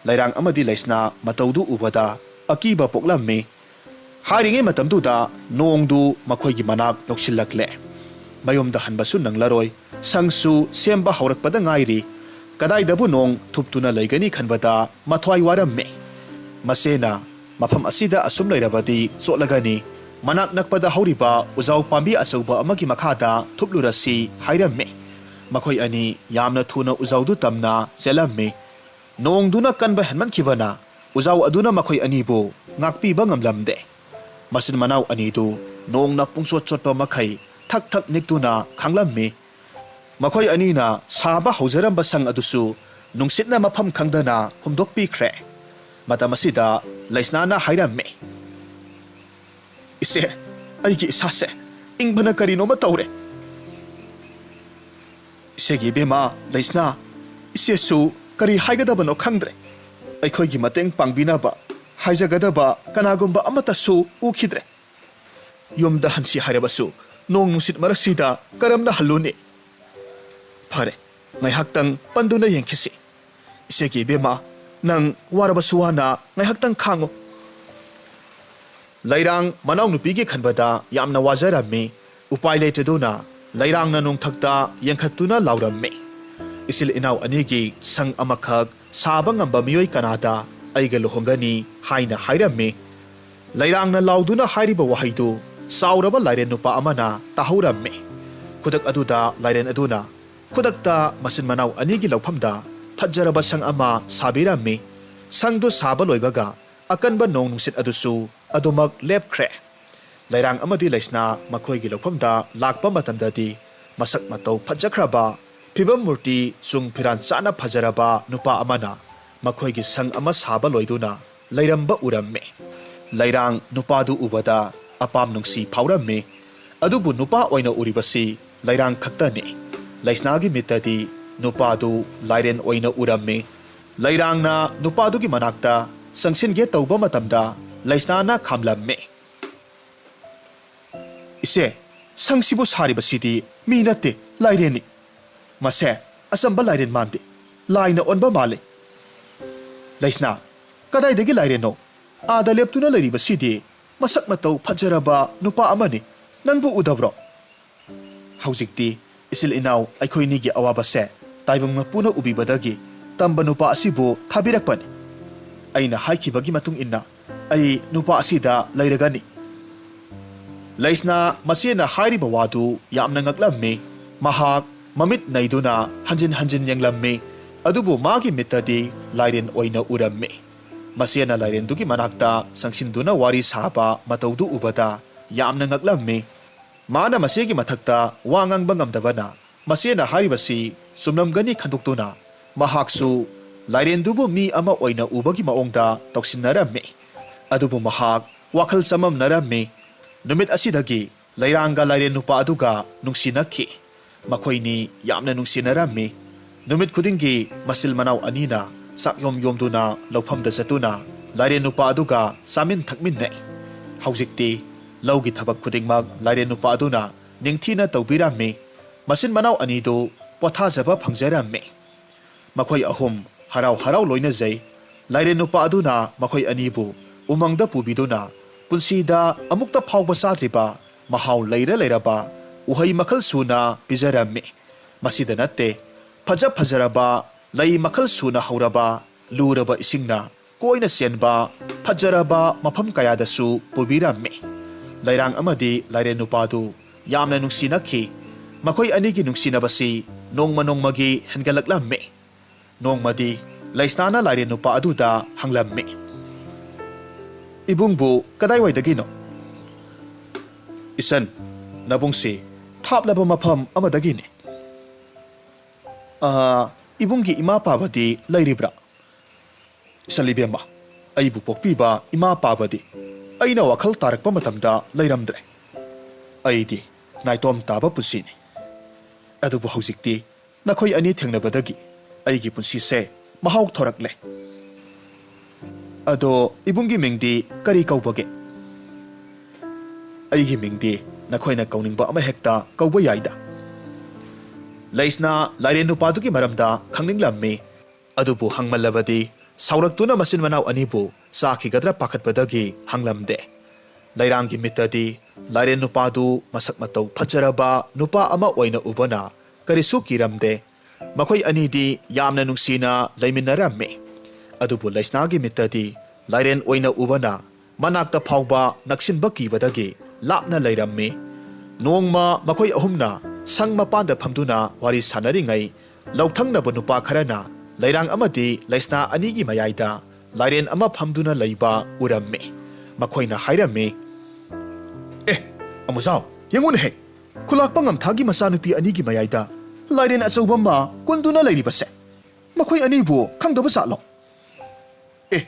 ꯂꯩꯔꯥꯡ ꯑꯃꯗꯤ ꯂꯩꯁꯅꯥ ꯃꯇꯧꯗꯨ ꯎꯕꯗ ꯑꯀꯤꯕ ꯄꯣꯛꯂꯝꯃꯤ꯫ ꯍꯥꯏꯔꯤꯉꯩ ꯃꯇꯝꯗꯨꯗ ꯅꯣꯡꯗꯨ ꯃꯈꯣꯏꯒꯤ ꯃꯅꯥꯛ ꯌꯧꯁꯤꯜꯂꯛꯂꯦ꯫ ꯃꯌꯨꯝꯗ ꯍꯟꯕꯁꯨ ꯅꯪꯂꯔꯣꯏ꯫ ꯁꯪꯁꯨ ꯁꯦꯝꯕ ꯍꯧꯔꯛꯄꯗ ꯉꯥꯏꯔꯤ꯫ ꯀꯗꯥꯏꯗꯕꯨ ꯅꯣꯡ ꯊꯨꯞꯇꯨꯅ ꯂꯩꯒꯅꯤ ꯈꯟꯕꯗ ꯃꯊ꯭ꯋꯥꯏ ꯋꯥꯔꯝꯃꯤ꯫ ꯃꯆꯦꯅ, "ꯃꯐꯝ ꯑꯁꯤꯗ ꯑꯁꯨꯝ ꯂꯩꯔꯕꯗꯤ ꯆꯣꯠꯂꯒꯅꯤ꯫ ꯃꯅꯥꯛ ꯅꯛꯄꯗ ꯍꯧꯔꯤꯕ ꯎꯖꯥꯎ ꯄꯥꯝꯕꯤ ꯑꯆꯧꯕ ꯑꯃꯒꯤ ꯃꯈꯥꯗ ꯊꯨꯞꯂꯨꯔꯁꯤ" ꯍꯥꯏꯔꯝꯃꯤ꯫ ꯃꯈꯣꯏ ꯑꯅꯤ ꯌꯥꯝꯅ ꯊꯨꯅ ꯎꯖꯥꯎꯗꯨ ꯇꯝꯅ ꯆꯦꯜꯂꯝꯃꯤ꯫ ꯅꯣꯡꯗꯨꯅ ꯀꯟꯕ ꯍꯦꯟꯃꯟꯈꯤꯕꯅ ꯎꯖꯥꯎ ꯑꯗꯨꯅ ꯃꯈꯣꯏ ꯑꯅꯤꯕꯨ ꯉꯥꯛꯄꯤꯕ ꯉꯝꯂꯝꯗꯦ꯫ ꯃꯆꯤꯟ ꯃꯅꯥꯎ ꯑꯅꯤꯗꯨ ꯅꯣꯡꯅ ꯄꯨꯡꯆꯣꯠ ꯆꯣꯠꯄ ꯃꯈꯩ ꯊꯛ ꯊꯛ ꯅꯤꯛꯇꯨꯅ ꯈꯥꯡꯂꯝꯃꯤ꯫ ꯃꯈꯣꯏ ꯑꯅꯤꯅ ꯁꯥꯕ ꯍꯧꯖꯔꯝꯕ ꯁꯪ ꯑꯗꯨꯁꯨ ꯅꯨꯡꯁꯤꯠꯅ ꯃꯐꯝ ꯈꯪꯗꯅ ꯍꯨꯝꯗꯣꯛꯄꯤꯈ꯭ꯔꯦ꯫ ꯃꯇꯝ ꯑꯁꯤꯗ ꯂꯩꯁꯅꯥꯅ ꯍꯥꯏꯔꯝꯃꯤ, "ꯏꯆꯦ, ꯑꯩꯒꯤ ꯏꯁꯥꯁꯦ ꯏꯪꯕꯅ ꯀꯔꯤꯅꯣꯃ ꯇꯧꯔꯦ꯫" "ꯏꯆꯦꯒꯤ ꯏꯕꯦꯝꯃ ꯂꯩꯁꯅꯥ, ꯏꯆꯦꯁꯨ ꯀꯔꯤ ꯍꯥꯏꯒꯗꯕꯅꯣ ꯈꯪꯗ꯭ꯔꯦ꯫ ꯑꯩꯈꯣꯏꯒꯤ ꯃꯇꯦꯡ ꯄꯥꯡꯕꯤꯅꯕ ꯍꯥꯏꯖꯒꯗꯕ ꯀꯅꯥꯒꯨꯝꯕ ꯑꯃꯠꯇꯁꯨ ꯎꯈꯤꯗ꯭ꯔꯦ꯫ ꯌꯨꯝꯗ ꯍꯟꯁꯤ ꯍꯥꯏꯔꯕꯁꯨ ꯅꯣꯡ ꯅꯨꯡꯁꯤꯠ ꯃꯔꯛꯁꯤꯗ ꯀꯔꯝꯅ ꯍꯜꯂꯨꯅꯤ? ꯐꯔꯦ, ꯉꯥꯏꯍꯥꯛꯇꯪ ꯄꯟꯗꯨꯅ ꯌꯦꯡꯈꯤꯁꯤ꯫ ꯏꯆꯦꯒꯤ ꯏꯕꯦꯝꯃ, ꯅꯪ ꯋꯥꯔꯕꯁꯨ ꯋꯥꯅ ꯉꯥꯏꯍꯥꯛꯇꯪ ꯈꯥꯡꯉꯨ꯫" ꯂꯩꯔꯥꯡ ꯃꯅꯥꯎꯅꯨꯄꯤꯒꯤ ꯈꯟꯕꯗ ꯌꯥꯝꯅ ꯋꯥꯖꯔꯝꯃꯤ꯫ ꯎꯄꯥꯏ ꯂꯩꯇꯗꯨꯅ ꯂꯩꯔꯥꯡꯅ ꯅꯣꯡꯊꯛꯇ ꯌꯦꯡꯈꯠꯇꯨꯅ ꯂꯥꯎꯔꯝꯃꯤ, "ꯏꯆꯤꯜ ꯏꯅꯥꯎ ꯑꯅꯤꯒꯤ ꯁꯪ ꯑꯃꯈꯛ ꯁꯥꯕ ꯉꯝꯕ ꯃꯤꯑꯣꯏ ꯀꯅꯥꯗ ꯑꯩꯒ ꯂꯨꯍꯣꯡꯒꯅꯤ?" ꯍꯥꯏꯅ ꯍꯥꯏꯔꯝꯃꯤ꯫ ꯂꯩꯔꯥꯡꯅ ꯂꯥꯎꯗꯨꯅ ꯍꯥꯏꯔꯤꯕ ꯋꯥꯍꯩꯗꯨ ꯆꯥꯎꯔꯕ ꯂꯥꯏꯔꯦꯟ ꯅꯨꯄꯥ ꯑꯃꯅ ꯇꯥꯍꯧꯔꯝꯃꯤ꯫ ꯈꯨꯗꯛ ꯑꯗꯨꯗ ꯂꯥꯏꯔꯦꯟ ꯑꯗꯨꯅ ꯈꯨꯗꯛꯇ ꯃꯆꯤꯟ ꯃꯅꯥꯎ ꯑꯅꯤꯒꯤ ꯂꯧꯐꯝꯗ ꯐꯖꯔꯕ ꯁꯪ ꯑꯃ ꯁꯥꯕꯤꯔꯝꯃꯤ꯫ ꯁꯪꯗꯨ ꯁꯥꯕ ꯂꯣꯏꯕꯒ ꯑꯀꯟꯕ ꯅꯣꯡ ꯅꯨꯡꯁꯤꯠ ꯑꯗꯨꯁꯨ ꯑꯗꯨꯃꯛ ꯂꯦꯞꯈ꯭ꯔꯦ꯫ ꯂꯩꯔꯥꯡ ꯑꯃꯗꯤ ꯂꯩꯁꯅꯥ ꯃꯈꯣꯏꯒꯤ ꯂꯧꯐꯝꯗ ꯂꯥꯛꯄ ꯃꯇꯝꯗꯗꯤ ꯃꯁꯛ ꯃꯇꯧ ꯐꯖꯈ꯭ꯔꯕ, ꯐꯤꯕꯝ ꯃꯨꯔꯇꯤ ꯆꯨꯡ ꯐꯤꯔꯥꯟ ꯆꯥꯅ ꯐꯖꯔꯕ ꯅꯨꯄꯥ ꯑꯃꯅ ꯃꯈꯣꯏꯒꯤ ꯁꯪ ꯑꯃ ꯁꯥꯕ ꯂꯣꯏꯗꯨꯅ ꯂꯩꯔꯝꯕ ꯎꯔꯝꯃꯤ꯫ ꯂꯩꯔꯥꯡ ꯅꯨꯄꯥꯗꯨ ꯎꯕꯗ ꯑꯄꯥꯝ ꯅꯨꯡꯁꯤ ꯐꯥꯎꯔꯝꯃꯤ꯫ ꯑꯗꯨꯕꯨ ꯅꯨꯄꯥ ꯑꯣꯏꯅ ꯎꯔꯤꯕꯁꯤ ꯂꯩꯔꯥꯡ ꯈꯛꯇꯅꯤ꯫ ꯂꯩꯁꯅꯥꯒꯤ ꯃꯤꯠꯇꯗꯤ ꯅꯨꯄꯥꯗꯨ ꯂꯥꯏꯔꯦꯟ ꯑꯣꯏꯅ ꯎꯔꯝꯃꯤ꯫ ꯂꯩꯔꯥꯡꯅ ꯅꯨꯄꯥꯗꯨꯒꯤ ꯃꯅꯥꯛꯇ ꯆꯪꯁꯤꯟꯒꯦ ꯇꯧꯕ ꯃꯇꯝꯗ ꯂꯩꯁꯅꯥꯅ ꯈꯥꯝꯂꯝꯃꯤ꯫ "ꯏꯆꯦ, ꯁꯪꯁꯤꯕꯨ ꯁꯥꯔꯤꯕꯁꯤꯗꯤ ꯃꯤ ꯅꯠꯇꯦ, ꯂꯥꯏꯔꯦꯟꯅꯤ꯫ ꯃꯁꯦ ꯑꯆꯝꯕ ꯂꯥꯏꯔꯦꯟ ꯃꯥꯟꯗꯦ, ꯂꯥꯏꯅ ꯑꯣꯟꯕ ꯃꯥꯜꯂꯦ꯫" "ꯂꯩꯁꯅꯥ, ꯀꯗꯥꯏꯗꯒꯤ ꯂꯥꯏꯔꯦꯟꯅꯣ? ꯑꯥꯗ ꯂꯦꯞꯇꯨꯅ ꯂꯩꯔꯤꯕꯁꯤꯗꯤ ꯃꯁꯛ ꯃꯇꯧ ꯐꯖꯔꯕ ꯅꯨꯄꯥ ꯑꯃꯅꯤ꯫ ꯅꯪꯕꯨ ꯎꯗꯕ꯭ꯔꯣ?" ꯍꯧꯖꯤꯛꯇꯤ ꯏꯆꯤꯜ ꯏꯅꯥꯎ ꯑꯩꯈꯣꯏꯅꯤꯒꯤ ꯑꯋꯥꯕꯁꯦ ꯇꯥꯏꯕꯪ ꯃꯄꯨꯅ ꯎꯕꯤꯕꯗꯒꯤ ꯇꯝꯕ ꯅꯨꯄꯥ ꯑꯁꯤꯕꯨ ꯊꯥꯕꯤꯔꯛꯄꯅꯤ꯫ ꯑꯩꯅ ꯍꯥꯏꯈꯤꯕꯒꯤ ꯃꯇꯨꯡ ꯏꯟꯅ ꯑꯩ ꯅꯨꯄꯥ ꯑꯁꯤꯗ ꯂꯩꯔꯒꯅꯤ꯫ ꯂꯩꯁꯅꯥ ꯃꯆꯦꯅ ꯍꯥꯏꯔꯤꯕ ꯋꯥꯗꯨ ꯌꯥꯝꯅ ꯉꯛꯂꯝꯃꯤ꯫ ꯃꯍꯥꯛ ꯃꯃꯤꯠ ꯅꯩꯗꯨꯅ ꯍꯟꯖꯤꯟ ꯍꯟꯖꯤꯟ ꯌꯦꯡꯂꯝꯃꯤ, ꯑꯗꯨꯕꯨ ꯃꯥꯒꯤ ꯃꯤꯠꯇꯗꯤ ꯂꯥꯏꯔꯦꯟ ꯑꯣꯏꯅ ꯎꯔꯝꯃꯤ꯫ ꯃꯆꯦꯅ ꯂꯥꯏꯔꯦꯟꯗꯨꯒꯤ ꯃꯅꯥꯛꯇ ꯆꯪꯁꯤꯟꯗꯨꯅ ꯋꯥꯔꯤ ꯁꯥꯕ ꯃꯇꯧꯗꯨ ꯎꯕꯗ ꯌꯥꯝꯅ ꯉꯛꯂꯝꯃꯤ꯫ ꯃꯥꯅ ꯃꯆꯦꯒꯤ ꯃꯊꯛꯇ ꯋꯥ ꯉꯥꯡꯕ ꯉꯝꯗꯕꯅ ꯃꯆꯦꯅ ꯍꯥꯏꯔꯤꯕꯁꯤ ꯆꯨꯝꯂꯝꯒꯅꯤ ꯈꯟꯗꯣꯛꯇꯨꯅ ꯃꯍꯥꯛꯁꯨ ꯂꯥꯏꯔꯦꯟꯗꯨꯕꯨ ꯃꯤ ꯑꯃ ꯑꯣꯏꯅ ꯎꯕꯒꯤ ꯃꯑꯣꯡꯗ ꯇꯧꯁꯤꯟꯅꯔꯝꯃꯤ꯫ ꯑꯗꯨꯕꯨ ꯃꯍꯥꯛ ꯋꯥꯈꯜ ꯆꯃꯝꯅꯔꯝꯃꯤ꯫ ꯅꯨꯃꯤꯠ ꯑꯁꯤꯗꯒꯤ ꯂꯩꯔꯥꯡꯒ ꯂꯥꯏꯔꯦꯟ ꯅꯨꯄꯥ ꯑꯗꯨꯒ ꯅꯨꯡꯁꯤꯅꯈꯤ꯫ ꯃꯈꯣꯏꯅꯤ ꯌꯥꯝꯅ ꯅꯨꯡꯁꯤꯅꯔꯝꯃꯤ꯫ ꯅꯨꯃꯤꯠ ꯈꯨꯗꯤꯡꯒꯤ ꯃꯆꯤꯜ ꯃꯅꯥꯎ ꯑꯅꯤꯅ ꯆꯥꯛ ꯌꯣꯝ ꯌꯣꯝꯗꯨꯅ ꯂꯧꯐꯝꯗ ꯆꯠꯇꯨꯅ ꯂꯥꯏꯔꯦꯟ ꯅꯨꯄꯥ ꯑꯗꯨꯒ ꯆꯥꯃꯤꯟ ꯊꯛꯃꯤꯟꯅꯩ꯫ ꯍꯧꯖꯤꯛꯇꯤ ꯂꯧꯒꯤ ꯊꯕꯛ ꯈꯨꯗꯤꯡꯃꯛ ꯂꯥꯏꯔꯦꯟ ꯅꯨꯄꯥ ꯑꯗꯨꯅ ꯅꯤꯡꯊꯤꯅ ꯇꯧꯕꯤꯔꯝꯃꯤ꯫ ꯃꯆꯤꯟ ꯃꯅꯥꯎ ꯑꯅꯤꯗꯨ ꯄꯣꯊꯥꯖꯕ ꯐꯪꯖꯔꯝꯃꯤ꯫ ꯃꯈꯣꯏ ꯑꯍꯨꯝ ꯍꯔꯥꯎ ꯍꯔꯥꯎ ꯂꯣꯏꯅꯖꯩ꯫ ꯂꯥꯏꯔꯦꯟ ꯅꯨꯄꯥ ꯑꯗꯨꯅ ꯃꯈꯣꯏ ꯑꯅꯤꯕꯨ ꯎꯃꯪꯗ ꯄꯨꯕꯤꯗꯨꯅ ꯄꯨꯟꯁꯤꯗ ꯑꯃꯨꯛꯇ ꯐꯥꯎꯕ ꯆꯥꯗ꯭ꯔꯤꯕ ꯃꯍꯥꯎ ꯂꯩꯔ ꯂꯩꯔꯕ ꯎꯍꯩ ꯃꯈꯜ ꯁꯨꯅ ꯄꯤꯖꯔꯝꯃꯤ꯫ ꯃꯁꯤꯗ ꯅꯠꯇꯦ, ꯐꯖ ꯐꯖꯔꯕ ꯂꯩ ꯃꯈꯜ ꯁꯨꯅ ꯍꯧꯔꯕ ꯂꯨꯔꯕ ꯏꯁꯤꯡꯅ ꯀꯣꯏꯅ ꯆꯦꯟꯕ ꯐꯖꯔꯕ ꯃꯐꯝ ꯀꯌꯥꯗꯁꯨ ꯄꯨꯕꯤꯔꯝꯃꯤ꯫ ꯂꯩꯔꯥꯡ ꯑꯃꯗꯤ ꯂꯥꯏꯔꯦꯟ ꯅꯨꯄꯥꯗꯨ ꯌꯥꯝꯅ ꯅꯨꯡꯁꯤꯅꯈꯤ꯫ ꯃꯈꯣꯏ ꯑꯅꯤꯒꯤ ꯅꯨꯡꯁꯤꯅꯕꯁꯤ ꯅꯣꯡꯃ ꯅꯣꯡꯃꯒꯤ ꯍꯦꯟꯒꯠꯂꯛꯂꯝꯃꯤ꯫ ꯅꯣꯡꯃꯗꯤ ꯂꯩꯁꯅꯥꯅ ꯂꯥꯏꯔꯦꯟ ꯅꯨꯄꯥ ꯑꯗꯨꯗ ꯍꯪꯂꯝꯃꯤ, "ꯏꯕꯨꯡꯕꯨ ꯀꯗꯥꯏꯋꯥꯏꯗꯒꯤꯅꯣ?" "ꯏꯆꯟ, ꯅꯕꯨꯡꯁꯤ ꯊꯥꯞꯂꯕ ꯃꯐꯝ ꯑꯃꯗꯒꯤꯅꯤ꯫ ꯑꯥ, ꯏꯕꯨꯡꯒꯤ ꯏꯃꯥ ꯄꯥꯕꯗꯤ ꯂꯩꯔꯤꯕ꯭ꯔꯥ?" "ꯏꯆꯜ ꯏꯕꯦꯝꯃ, ꯑꯩꯕꯨ ꯄꯣꯛꯄꯤꯕ ꯏꯃꯥ ꯄꯥꯕꯗꯤ ꯑꯩꯅ ꯋꯥꯈꯜ ꯇꯥꯔꯛꯄ ꯃꯇꯝꯗ ꯂꯩꯔꯝꯗ꯭ꯔꯦ꯫ ꯑꯩꯗꯤ ꯅꯥꯏꯇꯣꯝ ꯇꯥꯕ ꯄꯨꯟꯁꯤꯅꯤ꯫ ꯑꯗꯨꯕꯨ ꯍꯧꯖꯤꯛꯇꯤ ꯅꯈꯣꯏ ꯑꯅꯤ ꯊꯦꯡꯅꯕꯗꯒꯤ ꯑꯩꯒꯤ ꯄꯨꯟꯁꯤꯁꯦ ꯃꯍꯥꯎ ꯊꯣꯔꯛꯂꯦ꯫ ꯑꯗꯣ ꯏꯕꯨꯡꯒꯤ ꯃꯤꯡꯗꯤ ꯀꯔꯤ ꯀꯧꯕꯒꯦ?" "ꯑꯩꯒꯤ ꯃꯤꯡꯗꯤ ꯅꯈꯣꯏꯅ ꯀꯧꯅꯤꯡꯕ ꯑꯃ ꯍꯦꯛꯇ ꯀꯧꯕ ꯌꯥꯏꯗ꯫" ꯂꯩꯁꯅꯥ ꯂꯥꯏꯔꯦꯟ ꯅꯨꯄꯥꯗꯨꯒꯤ ꯃꯔꯝꯗ ꯈꯪꯅꯤꯡꯂꯝꯃꯤ꯫ ꯑꯗꯨꯕꯨ ꯍꯪꯃꯜꯂꯕꯗꯤ ꯁꯥꯎꯔꯛꯇꯨꯅ ꯃꯆꯤꯟ ꯃꯅꯥꯎ ꯑꯅꯤꯕꯨ ꯆꯥꯈꯤꯒꯗ꯭ꯔꯥ ꯄꯥꯈꯠꯄꯗꯒꯤ ꯍꯪꯂꯝꯗꯦ꯫ ꯂꯩꯔꯥꯡꯒꯤ ꯃꯤꯠꯇꯗꯤ ꯂꯥꯏꯔꯦꯟ ꯅꯨꯄꯥꯗꯨ ꯃꯁꯛ ꯃꯇꯧ ꯐꯖꯔꯕ ꯅꯨꯄꯥ ꯑꯃ ꯑꯣꯏꯅ ꯎꯕꯅ ꯀꯔꯤꯁꯨ ꯀꯤꯔꯝꯗꯦ꯫ ꯃꯈꯣꯏ ꯑꯅꯤꯗꯤ ꯌꯥꯝꯅ ꯅꯨꯡꯁꯤꯅ ꯂꯩꯃꯤꯟꯅꯔꯝꯃꯤ꯫ ꯑꯗꯨꯕꯨ ꯂꯩꯁꯅꯥꯒꯤ ꯃꯤꯠꯇꯗꯤ ꯂꯥꯏꯔꯦꯟ ꯑꯣꯏꯅ ꯎꯕꯅ ꯃꯅꯥꯛꯇ ꯐꯥꯎꯕ ꯅꯛꯁꯤꯟꯕ ꯀꯤꯕꯗꯒꯤ ꯂꯥꯞꯅ ꯂꯩꯔꯝꯃꯤ꯫ ꯅꯣꯡꯃ ꯃꯈꯣꯏ ꯑꯍꯨꯝꯅ ꯁꯪ ꯃꯄꯥꯟꯗ ꯐꯝꯗꯨꯅ ꯋꯥꯔꯤ ꯁꯥꯟꯅꯔꯤꯉꯩ, ꯂꯧꯊꯪꯅꯕ ꯅꯨꯄꯥ ꯈꯔꯅ ꯂꯩꯔꯥꯡ ꯑꯃꯗꯤ ꯂꯩꯁꯅꯥ ꯑꯅꯤꯒꯤ ꯃꯌꯥꯏꯗ ꯂꯥꯏꯔꯦꯟ ꯑꯃ ꯐꯝꯗꯨꯅ ꯂꯩꯕ ꯎꯔꯝꯃꯤ꯫ ꯃꯈꯣꯏꯅ ꯍꯥꯏꯔꯝꯃꯤ, "ꯑꯦ, ꯑꯃꯨꯖꯥꯎ, ꯌꯦꯡꯉꯨꯅꯦꯍꯦ! ꯈꯨꯂꯥꯛꯄ ꯉꯝꯊꯥꯒꯤ ꯃꯆꯥꯅꯨꯄꯤ ꯑꯅꯤꯒꯤ ꯃꯌꯥꯏꯗ ꯂꯥꯏꯔꯦꯟ ꯑꯆꯧꯕ ꯑꯃ ꯀꯨꯟꯗꯨꯅ ꯂꯩꯔꯤꯕꯁꯦ!" ꯃꯈꯣꯏ ꯑꯅꯤꯕꯨ ꯈꯪꯗꯕ ꯖꯥꯠꯂꯣ? ꯑꯦ,